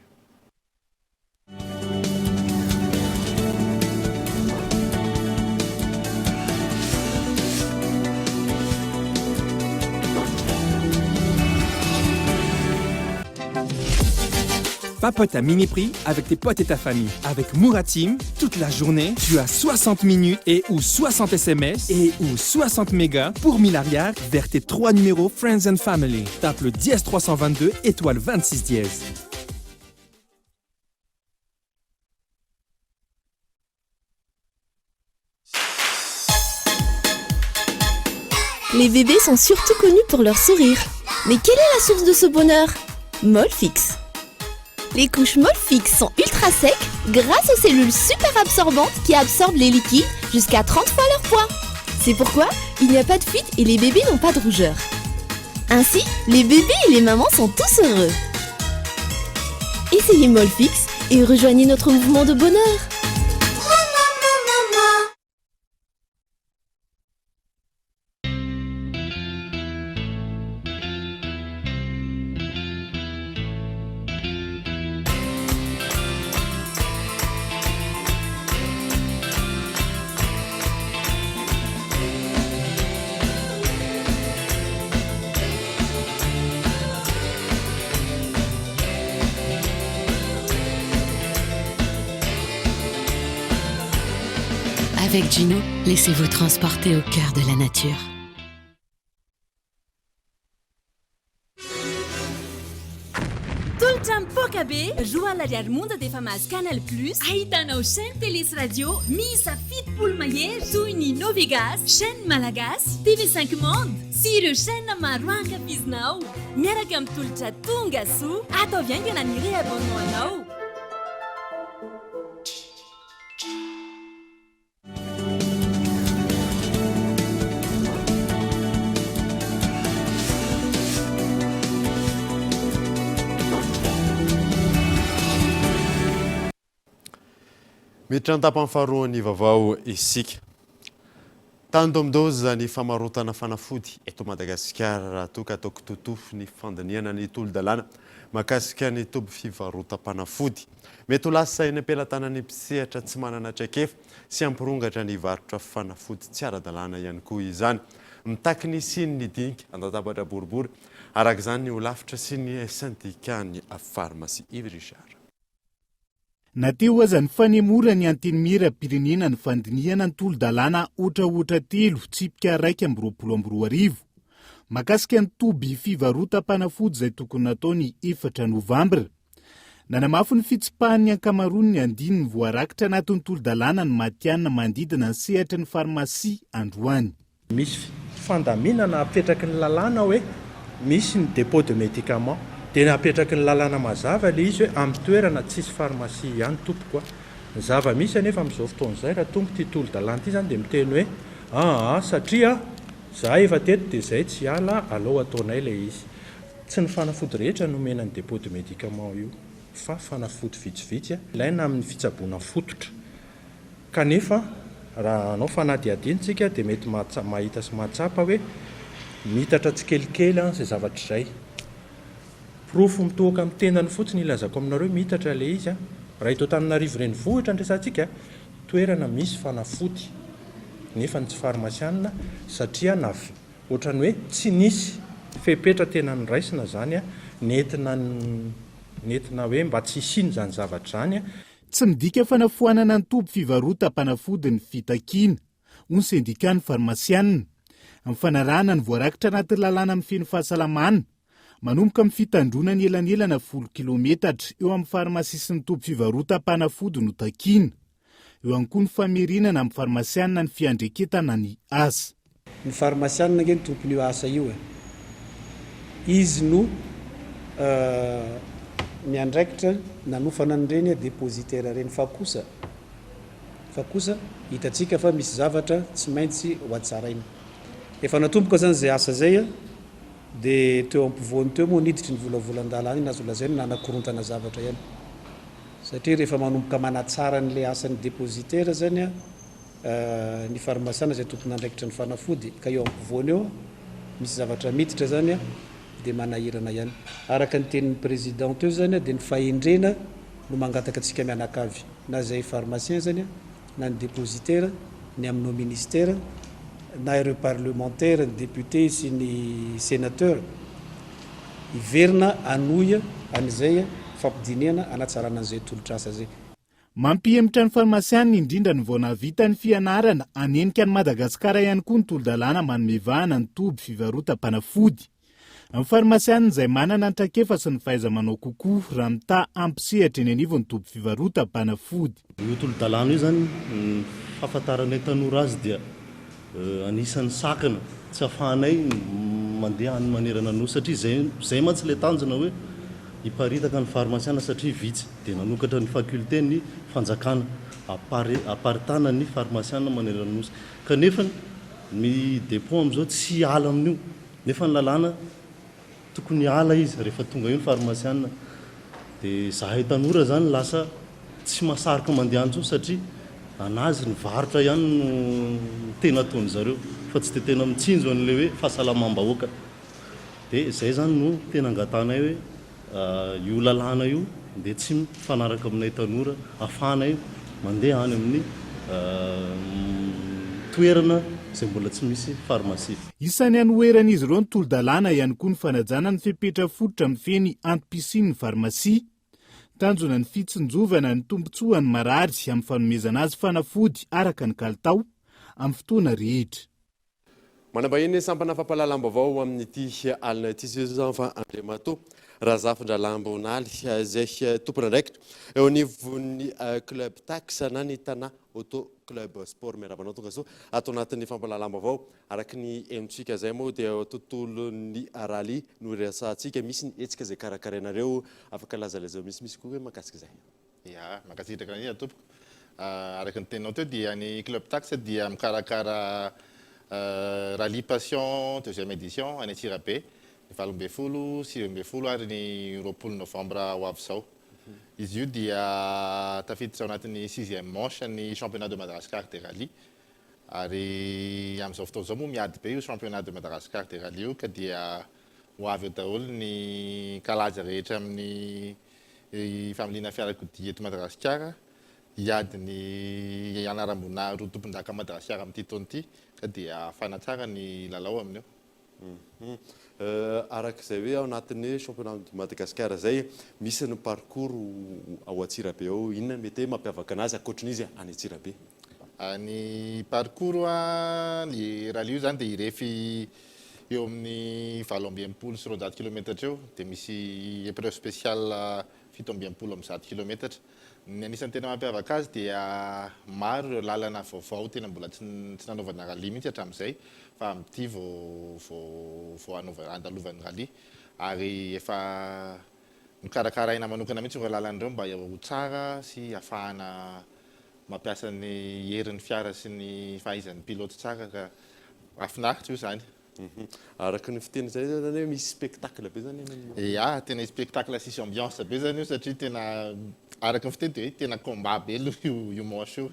Papote à mini prix avec tes potes et ta famille. Avec Mouratim, toute la journée, tu as 60 minutes et ou 60 SMS et ou 60 mégas pour 1000 arrières vers tes trois numéros Friends and Family. Tape le dièse 322 étoile 26 dièse. Les bébés sont surtout connus pour leur sourire. Mais quelle est la source de ce bonheur Molfix. Les couches Molfix sont ultra secs grâce aux cellules super absorbantes qui absorbent les liquides jusqu'à 30 fois leur poids. C'est pourquoi il n'y a pas de fuite et les bébés n'ont pas de rougeur. Ainsi, les bébés et les mamans sont tous heureux. Essayez Molfix et rejoignez notre mouvement de bonheur. Avec Gino, laissez-vous transporter au cœur de la nature. Tolotra mipoaka be, 20 ariary monja dia efa mahazo Canal Plus, ahitanao chaîne télé sy radio miisa 70 mahery toy ny Novegas, chaîne malagasy, TV 5 Monde sy ireo chaîne maro ankafizinao. Miaraka amin'ny tolotra tonga soa, ataovy haingana ny réabonnement anao. Miditra ny tapany faharoan'ny vaovao isika. Tandindomin-doza ny famarotana fanafody eto Madagasikara raha toa ka atao kitoatoa ny fandinihana ny tolo-dalàna mahakasika ny toby fivarotam-panafody. Mety ho lasa eny am-pelatanan'ny mpisehatra tsy manana traikefa sy hampirongatra ny varotra fanafody tsy ara-dalàna ihany koa izany. Mitaky ny hisian'ny dinika an-databatra boribory araka izany ny holafitra sy ny sendikan'ny farmasia. Yves Richard. Na teo aza ny fanemoran'ny Antenimierampirenena ny fandinihana ny tolo-dalàna otraotra telo tsipika 2021 mahakasika ny toby fivarotam-panafody izay tokony natao ny efatra novambra, Nanamafy ny fitsipahan'ny ankamaroan'ny andininy voarakitra anatin'ny tolo-dalàna ny matihanina manodidina ny sehatry ny farmasia androany. Misy fandaminana apetraky ny lalàna hoe misy ny dépôt de médicament dia apetraky ny lalàna mazava ilay izy hoe amin'ny toerana tsisy pharmacie ihany tompoko a! Ny zava-misy anefa amin'izao fotoana izay raha tonga ity tolo-dalàna ity izany dia miteny hoe aa satria izahay efa teto dia izay tsy hiala aleo ataonay ilay izy. Tsy ny fanafody rehetra no omena ny dépôt de médicament io fa fanafody vitsivitsy ilaina amin'ny fitsaboana fototra. Kanefa raha hanao fanadihadiana isika dia mety mahita sy mahatsapa hoe miitatra tsikelikely izay zavatra izay. Porofo mitohoka amin'ny tenany fotsiny ilazako aminareo miitatra ilay izy. Raha eto Antananarivo renivohitra no resahantsika, toerana misy fanafody nefa ny tsy farmasianina satria na Ohatran'ny hoe tsy nisy fepetra tena noraisina izany nentina nentina hoe mba tsy hisian'izany zavatra izany. Tsy midika fanafoanana ny toby fivarotam-panafody ny fitakiana, hoy ny sendikan'ny farmasianina. Ny fanarahana ny voarakitra anatin'ny lalàna mifehy ny fahasalamana, manomboka amin'ny fitandroana ny elanelana folo kilaometatra eo amin'ny farmasia sy ny toby fivarotam-panafody no takiana. Eo ihany koa ny famerenana amin'ny farmasianina ny fiandreketana ny asa. Ny farmasianina ange no tompon'io asa io e. Izy no miandraikitra nanofana an'ireny depositaire ireny fa kosa fa kosa hitantsika fa misy zavatra tsy maintsy ho hatsaraina. Efa natomboka izany izay asa izay dia teo ampovoany teo moa niditry ny volavolan-dalàna iny azo lazaina nanakorontana zavatra ihany. Satria rehefa manomboka manatsara an'ilay asan'ny depositaire izany ny farmasiana izay tompon'andraikitra ny fanafody ka eo ampovoany eo misy zavatra miditra izany dia manahirana ihany. Araka ny tenin'ny président teo izany dia ny fahendrena no mangataka antsika mianakavy na izay pharmacien izany na ny depositaire, ny aminao ministère na ireo parlementaire, ny député sy ny sénateur hiverina hanohy an'izay fampidinihana hanatsarana an'izay tolotr'asa izay. Mampihemotra ny farmasianina indrindra ny vao nahavita ny fianarana hanenika an'i Madagasikara ihany koa ny tolo-dalàna manome vahana ny toby fivarotam-panafody. Ny farmasianina izay manana ny traikefa sy ny fahaiza-manao kokoa raha mitaha ampy sehatra eny anivon'ny toby fivarotam-panafody. Io tolo-dalàna io izany, ny fahafantaranay tanora azy dia anisan'ny sakana tsy ahafahanay mandeha any manerana ny Nosy satria izay izay mantsy ilay tanjona hoe hiparitaka ny farmasiana satria vitsy dia nanokatra ny faculté ny fanjakana haparitahana ny farmasiana manerana ny Nosy kanefa ny dépôt amin'izao tsy hiala amin'io nefa ny lalàna Tokony hiala izy rehefa tonga eo ny farmasiana. Dia zahay tanora zany lasa tsy mahasarika mandeha any intsony satria anazy ny varotra ihany no tena ataon-dry zareo fa tsy dia tena mitsinjo an'ilay hoe fahasalamam-bahoaka. Dia izay zany no tena angatahanay hoe io lalàna io dia tsy mifanaraka aminay tanora ahafahanay mandeha any amin'ny toerana izay mbola tsy misy farmasia. Isan'ny hanoheran'izy ireo ny tolo-dalàna ihany koa ny fanajana ny fepetra fototra mifehy ny antom-pisian'ny farmasia. Tanjona ny fitsinjovana ny tombontsoan'ny marary amin'ny fanomezana azy fanafody araka ny kalitao amin'ny fotoana rehetra. Manambahiny sampana fampahalalam-baovao amin'ity alina ity izao fa Andriamatoa Razafindralambo Naly izay tompon'andraikitra eo anivon'ny Club Tax na ny Tana Auto Club Sport. Miarahaba anao tonga soa ato anatin'ny fampahalalam-baovao. Araka ny henontsika izay moa dia tontolon'ny rallye no iresahantsika. Misy ny hetsika izay karakarainareo. Afaka lazalazao misimisy kokoa hoe mahakasika izay. Ya, mankasitraka indrindra tompoko. Araka ny teninao teo dia ny Club Tax dia mikarakara Rallye Passion deuxième édition any Antsirabe ny 18, 19 ary ny 20 novambra ho avy izao. Izy io dia tafiditra ao anatin'ny sixième manche ny championnat de Madagascar des rallyes ary amin'izao fotoana izao moa miady be io championnat de Madagascar des rallyes io ka dia ho avy eo daholo ny kalaza rehetra amin'ny familiana fiarakodia eto Madagasikara hiady ny anaram-boninahitra ho tompondaka Madagasikara amin'ity taona ity ka dia hafana tsara ny lalao amin'io. Araka izay hoe ao anatin'ny championnat de Madagascar izay, misy ny parcours ao Antsirabe ao, inona no mety hoe mampiavaka anazy ankoatrin'izy any Antsirabe? Ny parcours, ny rallye io izany dia hirefy eo amin'ny 268 kilometatra eo, dia misy épreuve spéciale 167 kilometatra. Ny anisan'ny tena mampiavaka azy dia maro ireo lalana vaovao tena mbola tsy tsy nanaovana rallye mihitsy hatramin'izay fa amin'ity vao vao vao hanaovana handalovan'ny rallye ary efa nokarakaraina manokana mihitsy ireo lalana ireo mba ho tsara sy hahafahana mampiasa ny herin'ny fiara sy ny fahaizan'ny pilote tsara ka mahafinaritra io izany. Araka ny fiteny izay zany hoe misy spectacle be zany any amin'ny. Ya, tena hisy spectacle sy hisy ambiance be zany io satria tena araka ny fiteny dia hoe tena combat be aloha io io manche io.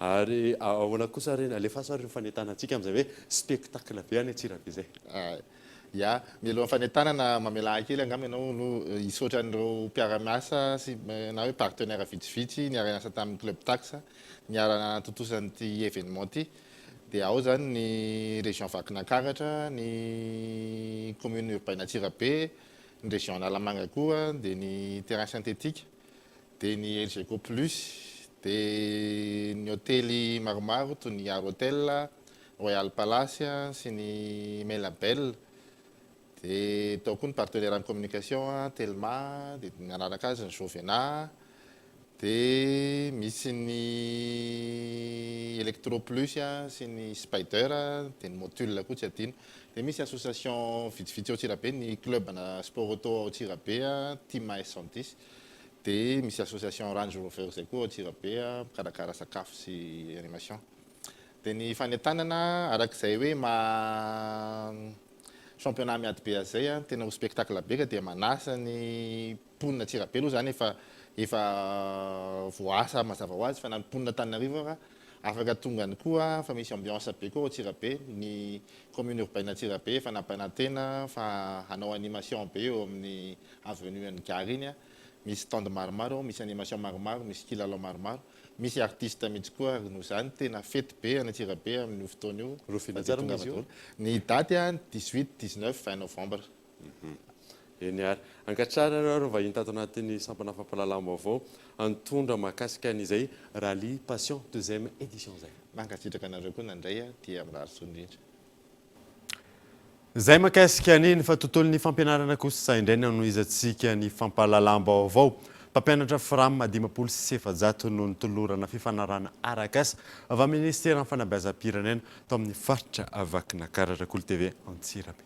Ary ahoana kosa ary, alefaso ary ny fanentanantsika amin'izay hoe spectacle be any Antsirabe izay. Ya, mialohan'ny fanentanana mamelà ahy kely angamba ianao aloha hisaotra an'ireo mpiara-miasa sy na hoe partenaire vitsivitsy niara-niasa tamin'ny Club Tax niara-nanatontosa an'ity événement ity. Dia ao izany ny région Vakinankaratra, ny commune urbaine Antsirabe, ny région Analamanga koa, dia ny terrain synthétique, dia ny Elgeco Plus, dia ny hotely maromaro toy ny Art Hotel, Royal Palace sy ny Melabel. Dia tao koa ny partenaire amin'ny communication, Telma, dia nanaraka azy ny Jovena, dia misy ny Electro Plus sy ny Spider, dia ny Motul koa tsy adino. Dia misy association vitsivitsy ao Antsirabe, ny club ana sport auto ao Antsirabe, Team AS 110, dia misy association Range Rover izay koa ao Antsirabe, mikarakara sakafo sy animation. Dia ny fanentanana araka izay hoe maha championnat miady be azy izay, tena ho spectacle be ka dia manasa ny mponina Antsirabe aloha izany efa efa voaasa mazava ho azy fa na ny mponina Antananarivo ara afaka tonga any koa fa misy ambiance be koa ao Antsirabe, ny commune urbaine Antsirabe efa nampanantena fa hanao animation be eo amin'ny avenue an'ny gare iny, misy stand maromaro ao, misy animation maromaro, misy kilalao maromaro. Misy artiste mihitsy koa ary noho izany tena fety be any Antsirabe amin'io fotoana io. Rahoviana tsara moa izy io? Ny daty an, 18, 19, 20 novembre. Eny ary. Ankatrara ireo ary vahiny tato anatin'ny sampana fampahalalam-baovao nitondra mahakasika an'izay Rallye Passion deuxième édition izay. Mankasitraka anareo koa nandray dia mirary soa indrindra. Izay mahakasika an'iny fa tontolon'ny fampianarana kosa indray no hanohizantsika ny fampahalalam-baovao. Mpampianatra Fram 450 no notolorana fifanarahana arak'asa avy amin'ny Ministeran'ny Fanabeazam-pirenena tao amin'ny faritra Vakinankaratra. Kolo TV Antsirabe.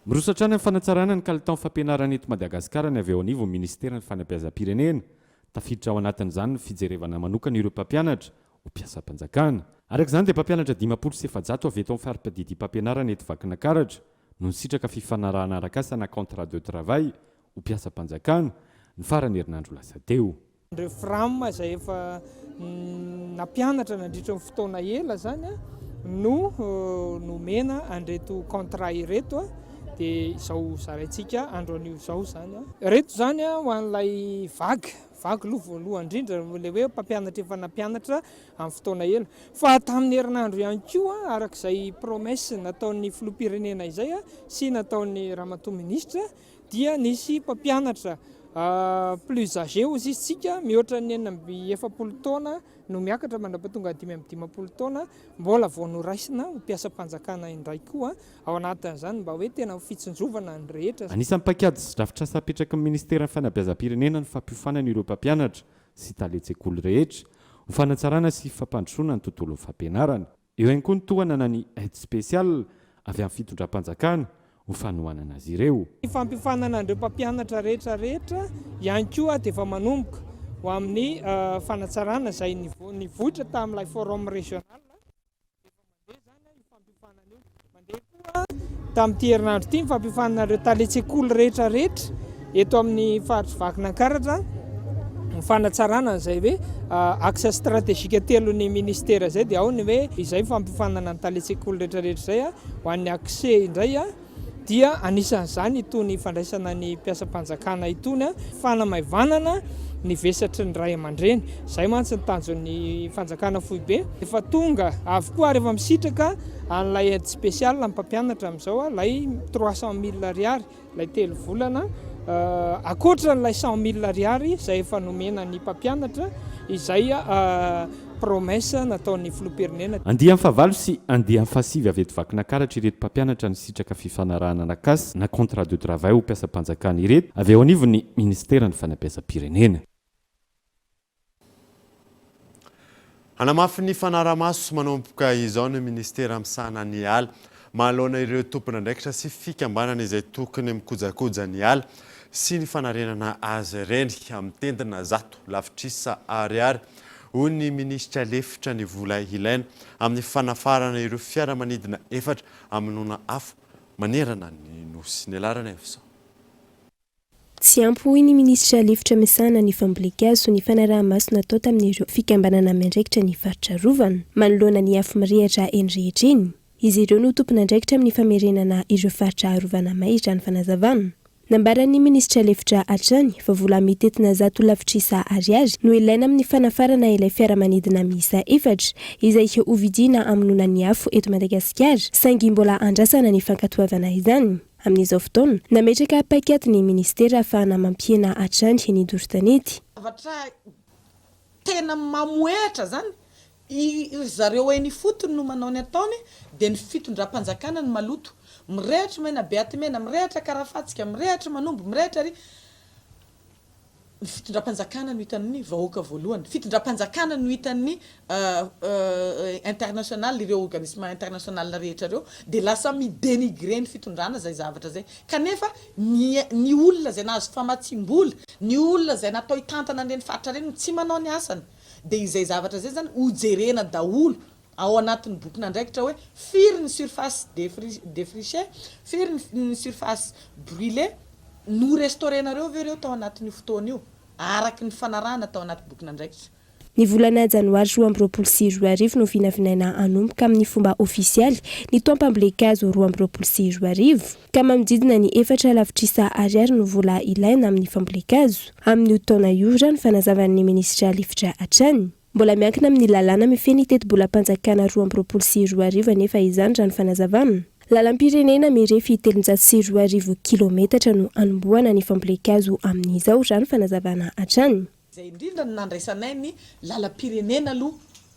Miroso hatrany amin'ny fanatsarana ny kalitaon'ny fampianarana eto Madagasikara ny avy eo anivon'ny Ministeran'ny Fanabeazam-pirenena. Tafiditra ao anatin'izany ny fijerevana manokana ireo mpampianatra ho mpiasam-panjakana. Araka izany dia mpampianatra 450 avy eto amin'ny fari-piadidiam-pampianarana eto Vakinakaratra no nisitraka fifanarahana arak'asa na contrat de travail ho mpiasam-panjakana, ny faran'ny herinandro lasa teo. Ireo Fram izay efa nampianatra nandritra ny fotoana ela izany no nomena an'ireto contrat ireto dia izao zaraintsika andro anio izao izany. Ireto izany ho an'ilay vague Vaky aloha voalohany indrindra ilay hoe mpampianatra efa nampianatra amin'ny fotoana ela. Fa tamin'ny herinandro ihany koa, araka izay promesse nataon'ny filoham-pirenena izay sy nataon'ny ramatoa minisitra dia nisy mpampianatra plus âgé hozy izy tsika, mihoatra ny 46 taona no miakatra mandra-pahatonga 55 taona, mbola vao noraisina ho mpiasam-panjakana indray koa. Ao anatin'izany mba hoe tena ho fitsinjovana ny rehetra. Anisan'ny paikady sy drafitrasa apetraky ny Ministeran'ny Fanabeazam-pirenena ny fampiofanana ireo mpampianatra sy talen-tsekoly rehetra ho fanatsarana sy fampandrosoana ny tontolon'ny fampianarana. Eo ihany koa ny tohana na ny aide spéciale avy amin'ny fitondram-panjakana ho fanohanana azy ireo. Ny fampiofanana an'ireo mpampianatra rehetra rehetra ihany koa dia efa manomboka ho amin'ny fanatsarana izay nivoitra tamin'ilay forum régional. Efa mandeha izany io fampiofanana io. Mandeha koa tamin'ity herinandro ity ny fampiofanana ireo talen-tsekoly rehetra rehetra eto amin'ny faritry Vakinankaratra ny fanatsarana an'izay hoe axe stratégique telon'ny ministera izay dia ao ny hoe izay fampiofanana ny talen-tsekoly rehetra rehetra izay ho an'ny axe indray dia anisan'izany itony fandraisana ny mpiasam-panjakana itony, fanamaivanana ny vesatry ny ray aman-dreny. Izay mantsy ny tanjon'ny fanjakana foibe. Efa tonga avokoa ary efa misitraka an'ilay aide spéciale ny mpampianatra amin'izao, ilay 300 mille ariary. Ilay telo volana, ankoatra an'ilay 100 mille ariary izay efa nomena ny mpampianatra, izay promesse nataon'ny filoham-pirenena. Andiany fahavalo sy andiany fahasivy avy eto Vakinakaratra ireto mpampianatra nisitraka fifanarahana na cas na contrat de travail ho mpiasam-panjakana ireto avy eo anivon'ny Ministeran'ny Fanabeazam-pirenena. Hanamafy ny fanarahamaso manomboka izao ny minisitera misahana ny ala manoloana ireo tompon'andraikitra sy fikambanana izay tokony mikojakoja ny ala sy ny fanarenana azy ireny mitentina zato lavitrisa ariary, hoy ny minisitra lefitra ny vola ilaina amin'ny fanafarana ireo fiaramanidina efatra hamonoana afo manerana ny Nosy. Ny laharan'Efsa. Tsy ampy hoy ny minisitra lefitra misahana ny fambolen-kazo ny fanaraha-maso natao tamin'ireo fikambanana miandraikitra ny faritra arovana manoloana ny afo mirehatra eny rehetra eny. Izy ireo no tompon'andraikitra amin'ny famerenana ireo faritra arovana may raha ny fanazavana. Nambaran'ny minisitra lefitra hatrany fa vola mitentina zato lavitrisa ariary no ilaina amin'ny fanafarana ilay fiaramanidina miisa efatra izay hovidiana hamonoana ny afo eto Madagasikara saingy mbola andrasana ny fankatoavana izany. Amin'izao fotoana, nametraka paikady ny minisitera ahafahana mampihena hatrany ny doro tanety. Zavatra tena mamohehatra zany. I ry zareo eny ifotony no manao ny ataony dia ny fitondram-panjakana no maloto. Mirehitra Menabe Atimena, mirehitra Karafatsika, mirehitra Manombo, mirehitra ry. Ny fitondram-panjakana no hitan'ny vahoaka voalohany. Fitondram-panjakana no hitan'ny international, ireo organisme international rehetra ireo dia lasa mi-denigrer ny fitondrana izay zavatra izay. Kanefa ny ny olona izay nahazo famatsiam-bola, ny olona izay natao hitantana an'ireny faritra ireny no tsy manao ny asany. Dia izay zavatra izay izany hojerena daholo ao anatin'ny bokin'andraikitra hoe firy ny surface défrichée, firy ny surface brûlée, no-restaurer-nareo ve ireo tao anatin'io fotoana io, araka ny fanarahana tao anaty bokin'andraikitra. Ny volana janoary 2022 no vinavinaina hanomboka amin'ny fomba ofisialy ny taom-pambolen-kazo 2022, ka manodidina ny efatra lavitrisa ariary no vola ilaina amin'ny fambolen-kazo amin'io taona io, raha ny fanazavan'ny minisitra lefitra hatrany. Mbola miankina amin'ny lalàna mifehy ny tetibolam-panjakana 2022 anefa izany raha ny fanazavana. Lalam-pirenena mirefy 2300 kilometatra no hanombohana ny fambolen-kazo amin'izao raha ny fanazavana hatrany. Izay indrindra no nandraisanay ny lalam-pirenena aloha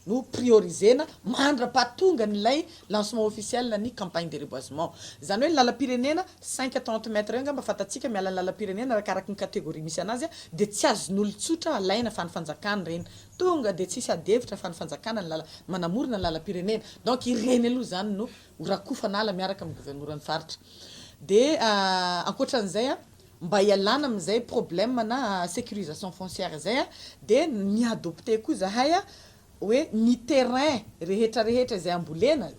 no prioriser-na mandra-pahatongan'ilay lancement officiel ny campagne de reboisement. Izany hoe ny lalam-pirenena cinq à trente mètres eo angamba fantatsika miala ny lalam-pirenena arakaraky ny catégorie misy anazy dia tsy azon'olon-tsotra alaina fa ny fanjakana ireny. Tonga dia tsisy ady hevitra fa ny fanjakana ny lala manamorona ny lalam-pirenena. Donc ireny aloha izany no ho rakofana ala miaraka amin'ny governoran'ny faritra. Dia ankoatran'izay mba hialana amin'izay problème na sécurisation foncière izay dia ni-adopter koa izahay hoe ny terrain rehetra rehetra izay ambolena,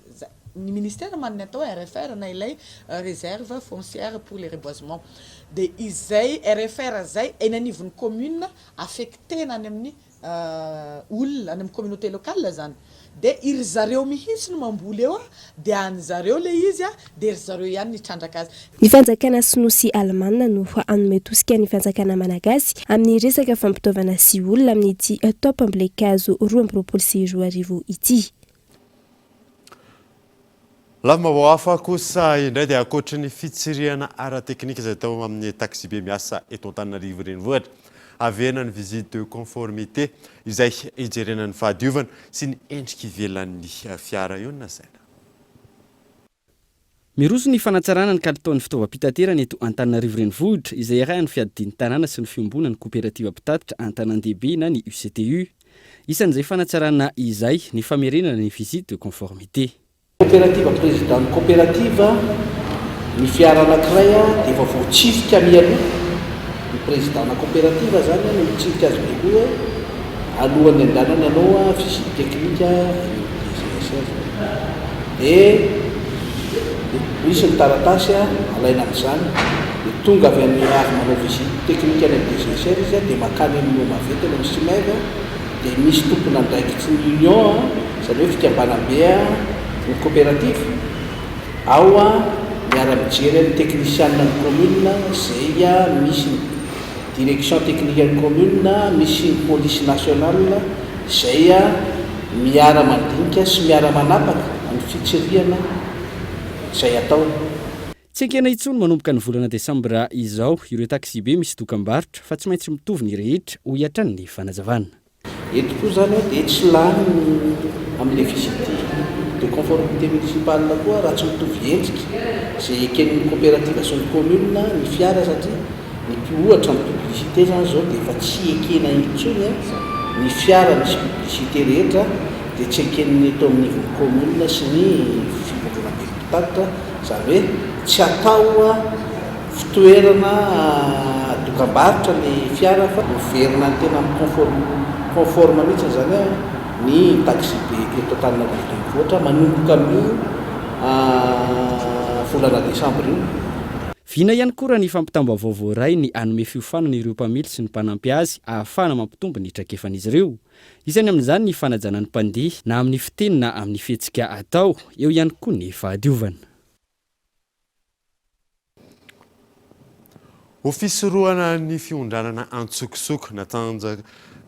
ny ministère manana ny atao hoe RFR na ilay réserve foncière pour les reboisements, dia izay RFR izay eny anivon'ny commune affecter-na any amin'ny olona, any amin'ny communauté locale izany, dia iry zareo mihitsy no mamboly eo dia any zareo ilay izy dia ry zareo ihany no hitrandraka azy. Ny fanjakana sinoa sy alemana no hanome tosika ny fanjakana malagasy amin'ny resaka fampitaovana sy olona amin'ity taom-pambolen-kazo 2022 ity. Lafim-baovao hafa kosa indray dia ankoatry ny fitsirihana ara-teknika izay atao amin'ny taksibe miasa eto Antananarivo Renivohitra, averina ny visite de conformité izay hijerena ny fahadiovana sy ny endrika ivelan'ny fiara io no nasaina. Miroso ny fanatsarana ny kalitaon'ny fitaovam-pitaterana eto Antananarivo Renivohitra, izay iarahan'ny fiadidian'ny tanàna sy ny fiombonan'ny koperativa mpitatitra an-tanàn-dehibe na ny UCTU. Isan'izay fanatsarana izay ny famerenana ny visite de conformité. Koperativa Président-n'ny koperativa, ny fiara anankiray dia efa voatsirika mialoha, ny président-na koperativa izany no mitsirika azy mialoha alohan'ny andehanany hanao visite technique any amin'ny DGSR. Dia misy ny taratasy alaina amin'izany, dia tonga avy any avy manao visite technique any amin'ny DGSR izy dia mankany amin'ny OMAVET any amin'ny SIMEV dia misy tompon'andraikitry ny union, izany hoe fikambanam-be ny coopérative, ao miara-mijery amin'ny teknisianina ny commune izay misy ny Direction technique ny commune, misy ny police nationale izay miara mandinika sy miara manapaka ny fitsirihana izay atao. Tsy ekena intsony manomboka ny volana desambra izao ireo taksibe misy dokambarotra fa tsy maintsy mitovy ny rehetra, hoy hatrany ny fanazavana. Eto koa izany dia tsy lany amin'ilay visite de conformité municipale koa raha tsy mitovy endrika izay eken'ny coopérative sy ny commune ny fiara satria ny ohatra ny publicité izany izao dia efa tsy ekena intsony ny fiara misy publicité rehetra dia tsy eken'ny eto amin'ny ivon'ny commune sy ny fivondronamben'ny mpitatitra izany hoe tsy atao Fitoerana dokambarotra ny fiara fa miverina ny tena conforme conforme mihitsy izany ny taxibe eto Antananarivo Renivohitra manomboka amin'io volana desambra io. Vina ihany koa raha ny fampitam-baovao voaray ny hanome fiofanana ireo mpamily sy ny mpanampy azy ahafahana mampitombo ny traikefan'izy ireo. Isany amin'izany ny fanajana ny mpandeha na amin'ny fiteny na amin'ny fihetsika atao, eo ihany koa ny fahadiovana. Ho fisorohana ny fiondranana antsokosoko,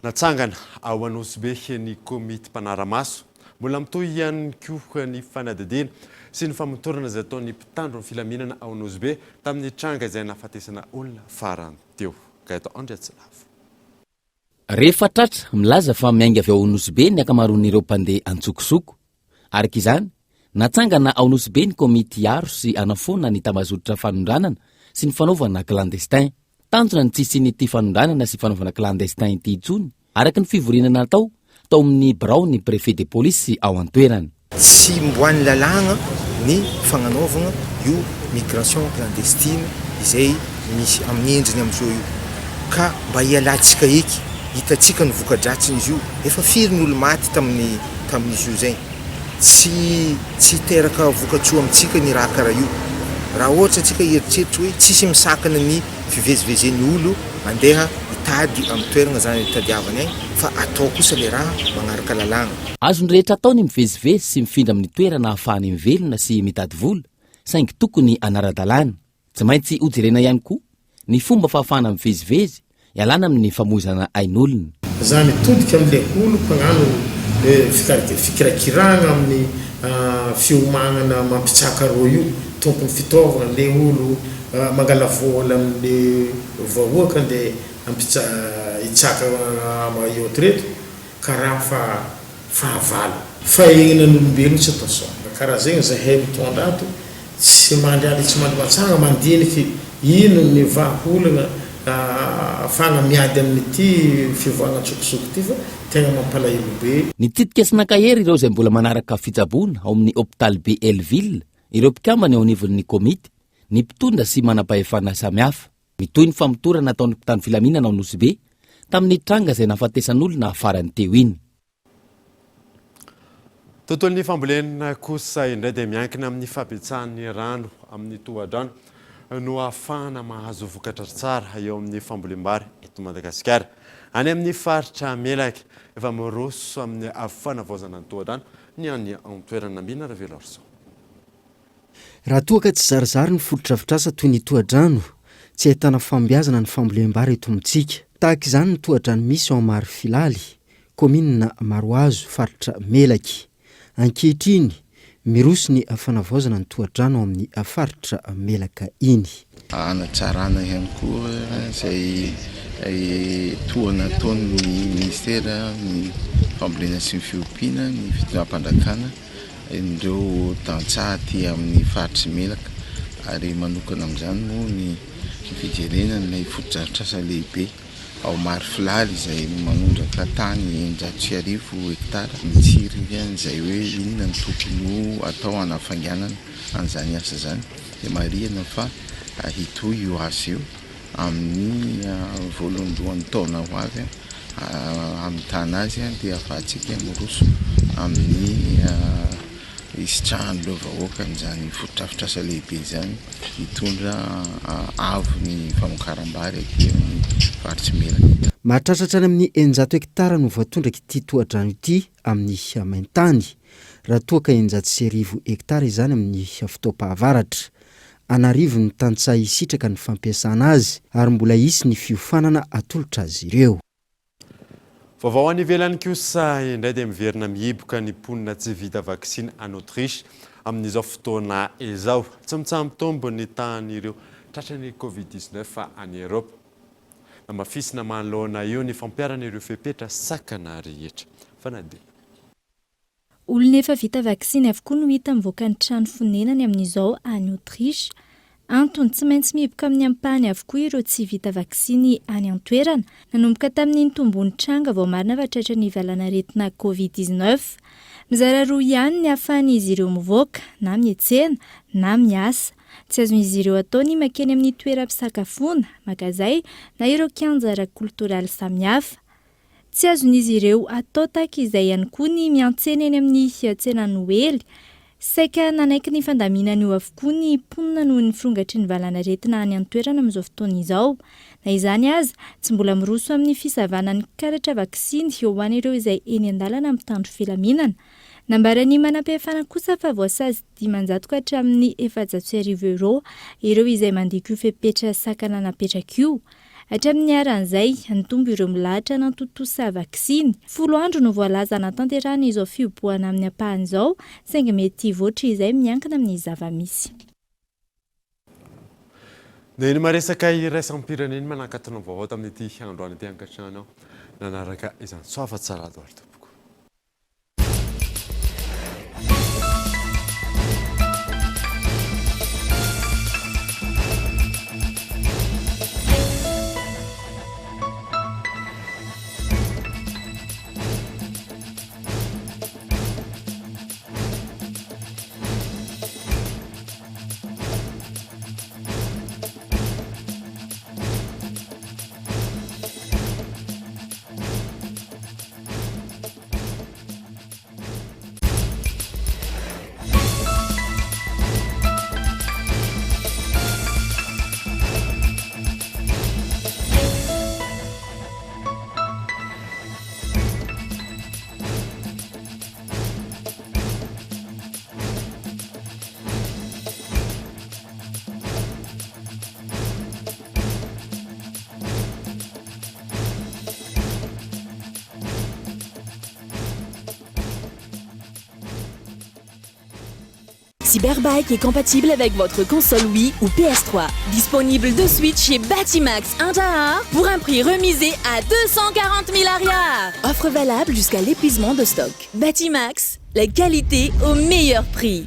natsangana ao Anosibe ny komity mpanara-maso. Mbola mitohy ihany koa ny fanadihadiana sy ny famotorana izay ataon'ny mpitandro ny filaminana ao Anosibe tamin'ny tranga izay nahafatesana olona farany teo. Gaëtan Andriatsilavo. Rehefa tratra, milaza fa miainga avy ao Nosy Be ny ankamaroan'ireo mpandeha antsokosoko. Araka izany, natsangana ao Nosy Be ny komity hiaro sy hanafoana ny tambazotra fanondranana sy ny fanaovana clandestin. Tanjona ny tsy hisian'ity fanondranana sy fanaovana clandestin ity intsony, araka ny fivoriana natao tao amin'ny biraon'ny Préfet de police ao an-toerana. Tsy mboan'ny lalàgna ny fagnanaovagna io migration clandestine izay misy amin'ny endriny amin'izao io. Ka mba hialantsika eky, hitantsika ny voka-dratsin'izy io, efa firy ny olo maty tamin'ny tamin'izy io zay. Tsy tsy hiteraka vokatsoa amintsika ny raha karaha io. Raha ohatra antsika hieritreritra hoe tsisy misakana ny fivezivezen'ny olo andeha hitady amin'ny toerana zany itadiavany aigny fa atao kosa le raha magnaraka lalàgna. Azon'ny rehetra atao ny mivezivezy sy mifindra amin'ny toerana ahafahany mivelona sy mitady vola, saingy tokony hanara-dalàna. Tsy maintsy hojerena ihany koa ny fomba fahafahana mivezivezy ialana amin'ny famoizana ain'olona. Za mitodika amle olo mpagnano fikirakiragna amin'ny fiomagnana mampitsaka rô io, tompony fitaovagna, le olo mangala vôla amle vahoaka nde hampitsa hitsaka ama yacht reto, karaha fa fahavalo. Fahegnanan'olombelogno tsy atao saona. Karaha zegny zahay mitondra ato, tsy mandry aly tsy mandry matsagna mandiniky ino ny vahaolagna ahafahagna miady amin'ity fivoahagna an-tsokosoko ity fa tegna mampalahelo be. Nitsidika sy nankahery ireo izay mbola manaraka fitsaboana ao amin'ny hopitaly be Hellville ireo mpikambana eo anivon'ny komity, ny mpitondra sy manampahefana samihafa. Mitohy ny famotorana ataon'ny mpitandro filaminana ao Nosy Be tamin'ny tranga izay nahafatesan'olona farany teo iny. Tontolon'ny fambolena kosa indray dia miankina amin'ny fahabetsahan'ny rano amin'ny tohadrano no ahafahana mahazo vokatra tsara eo amin'ny fambolem-bary eto Madagasikara. Any amin'ny faritra Melaky, efa miroso amin'ny fanavaozana ny tohadrano ny any an-toerana. Mbina Raveloarison. Raha toa ka tsy zarizary ny fotodrafitrasa toy ny tohadrano, tsy ahitana fahombiazana ny fambolem-bary eto amintsika. Tahaka izany ny tohadrano misy ao Marofilaly, kaominina Marohazo, faritra Melaky. Ankehitriny, miroso ny fanavaozana ny tohadrano ao amin'ny faritra Melaka iny. Hanatsarana ihany koa izay tohana ataon'ny minisitera ny fambolena sy ny fiompiana, ny fitondram-panjakana ireo tantsaha aty amin'ny faritr'i Melaka ary manokana amin'izany moa ny fijerena ilay fotodrafitrasa lehibe ao Marofilaly izay manondraka tany 1600 hektara. Mitsirika izay hoe inona no tokony ho atao hanafainganana an'izany asa izany dia marihina fa hitohy io asa io amin'ny voalohandohan'ny taona ho avy hamitana azy dia ahafahantsika miroso amin'ny hisitrahan'ireo vahoaka an'izany fotodrafitrasa lehibe izany hitondra avo ny famokaram-bary aty amin'ny faritr'i Melaky. Mahatratra hatrany amin'ny 600 hektara no voatondraka ity tohadrano ity amin'ny main-tany, raha toa ka 1600 hektara izany amin'ny fotoam-pahavaratra. An'arivony ny tantsaha hisitraka ny fampiasana azy ary mbola hisy ny fiofanana atolotra azy ireo. Vaovao any ivelany kosa indray dia miverina mihiboka ny mponina tsy vita vaksiny any Autriche amin'izao fotoana izao. Tsy mitsaha-mitombo ny tahan'ireo tratran'ny Covid 19 any Eropa. Namafisina manoloana io ny fampiharana ireo fepetra sakana rehetra. Fanadihadiana. Olona efa vita vaksiny avokoa no hita mivoaka ny trano fonenany amin'izao any Autriche. Antony, tsy maintsy mihiboka amin'ny ampahany avokoa ireo tsy vita vaksiny any an-toerana, nanomboka tamin'ny nitomboan'ny tranga voamarina fa tratran'ny valanaretina Covid 19. Mizara roa ihany ny ahafahan'izy ireo mivoaka, na miantsena, na miasa. Tsy azon'izy ireo atao ny mankeny amin'ny toeram-pisakafoana, magazay, na ireo kianja ara-koltoraly samihafa. Tsy azon'izy ireo atao tahaka izay ihany koa ny miantsena eny amin'ny tsena Noely. Saika nanaiky ny fandaminana io avokoa ny mponina noho ny firongatry ny valanaretina any an-toerana amin'izao fotoana izao. Na izany aza, tsy mbola miroso amin'ny fisavana ny karatra vaksiny ho an'ireo izay eny an-dalana mitandro filaminana. Nambaran'ny manampahefana kosa fa voasazy 500 ka hatramin'ny 1400 euros ireo izay mandika io fepetra sakana napetraka io. Hatramin'ny niharan'izay, nitombo ireo milahatra nantontosa vaksiny. Folo andro no voalaza hanatanterahana izao fihibohana amin'ny ampahany izao, saingy mety hivoatra izay miankina amin'ny zava-misy. Dia ny maresaka iraisam-pirenena manakatona vaovao tamin'ity androany ity ankatrano. nanaraka izany. Soava tsara daholo tompoko. Cyberbike est compatible avec votre console Wii ou PS3. Disponible de suite chez Batimax Injahar pour un prix remisé à 240 000 ariary. Offre valable jusqu'à l'épuisement de stock. Batimax, la qualité au meilleur prix.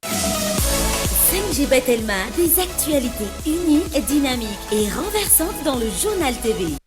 5G Batelma, des actualités uniques, dynamiques et renversantes dans le journal TV.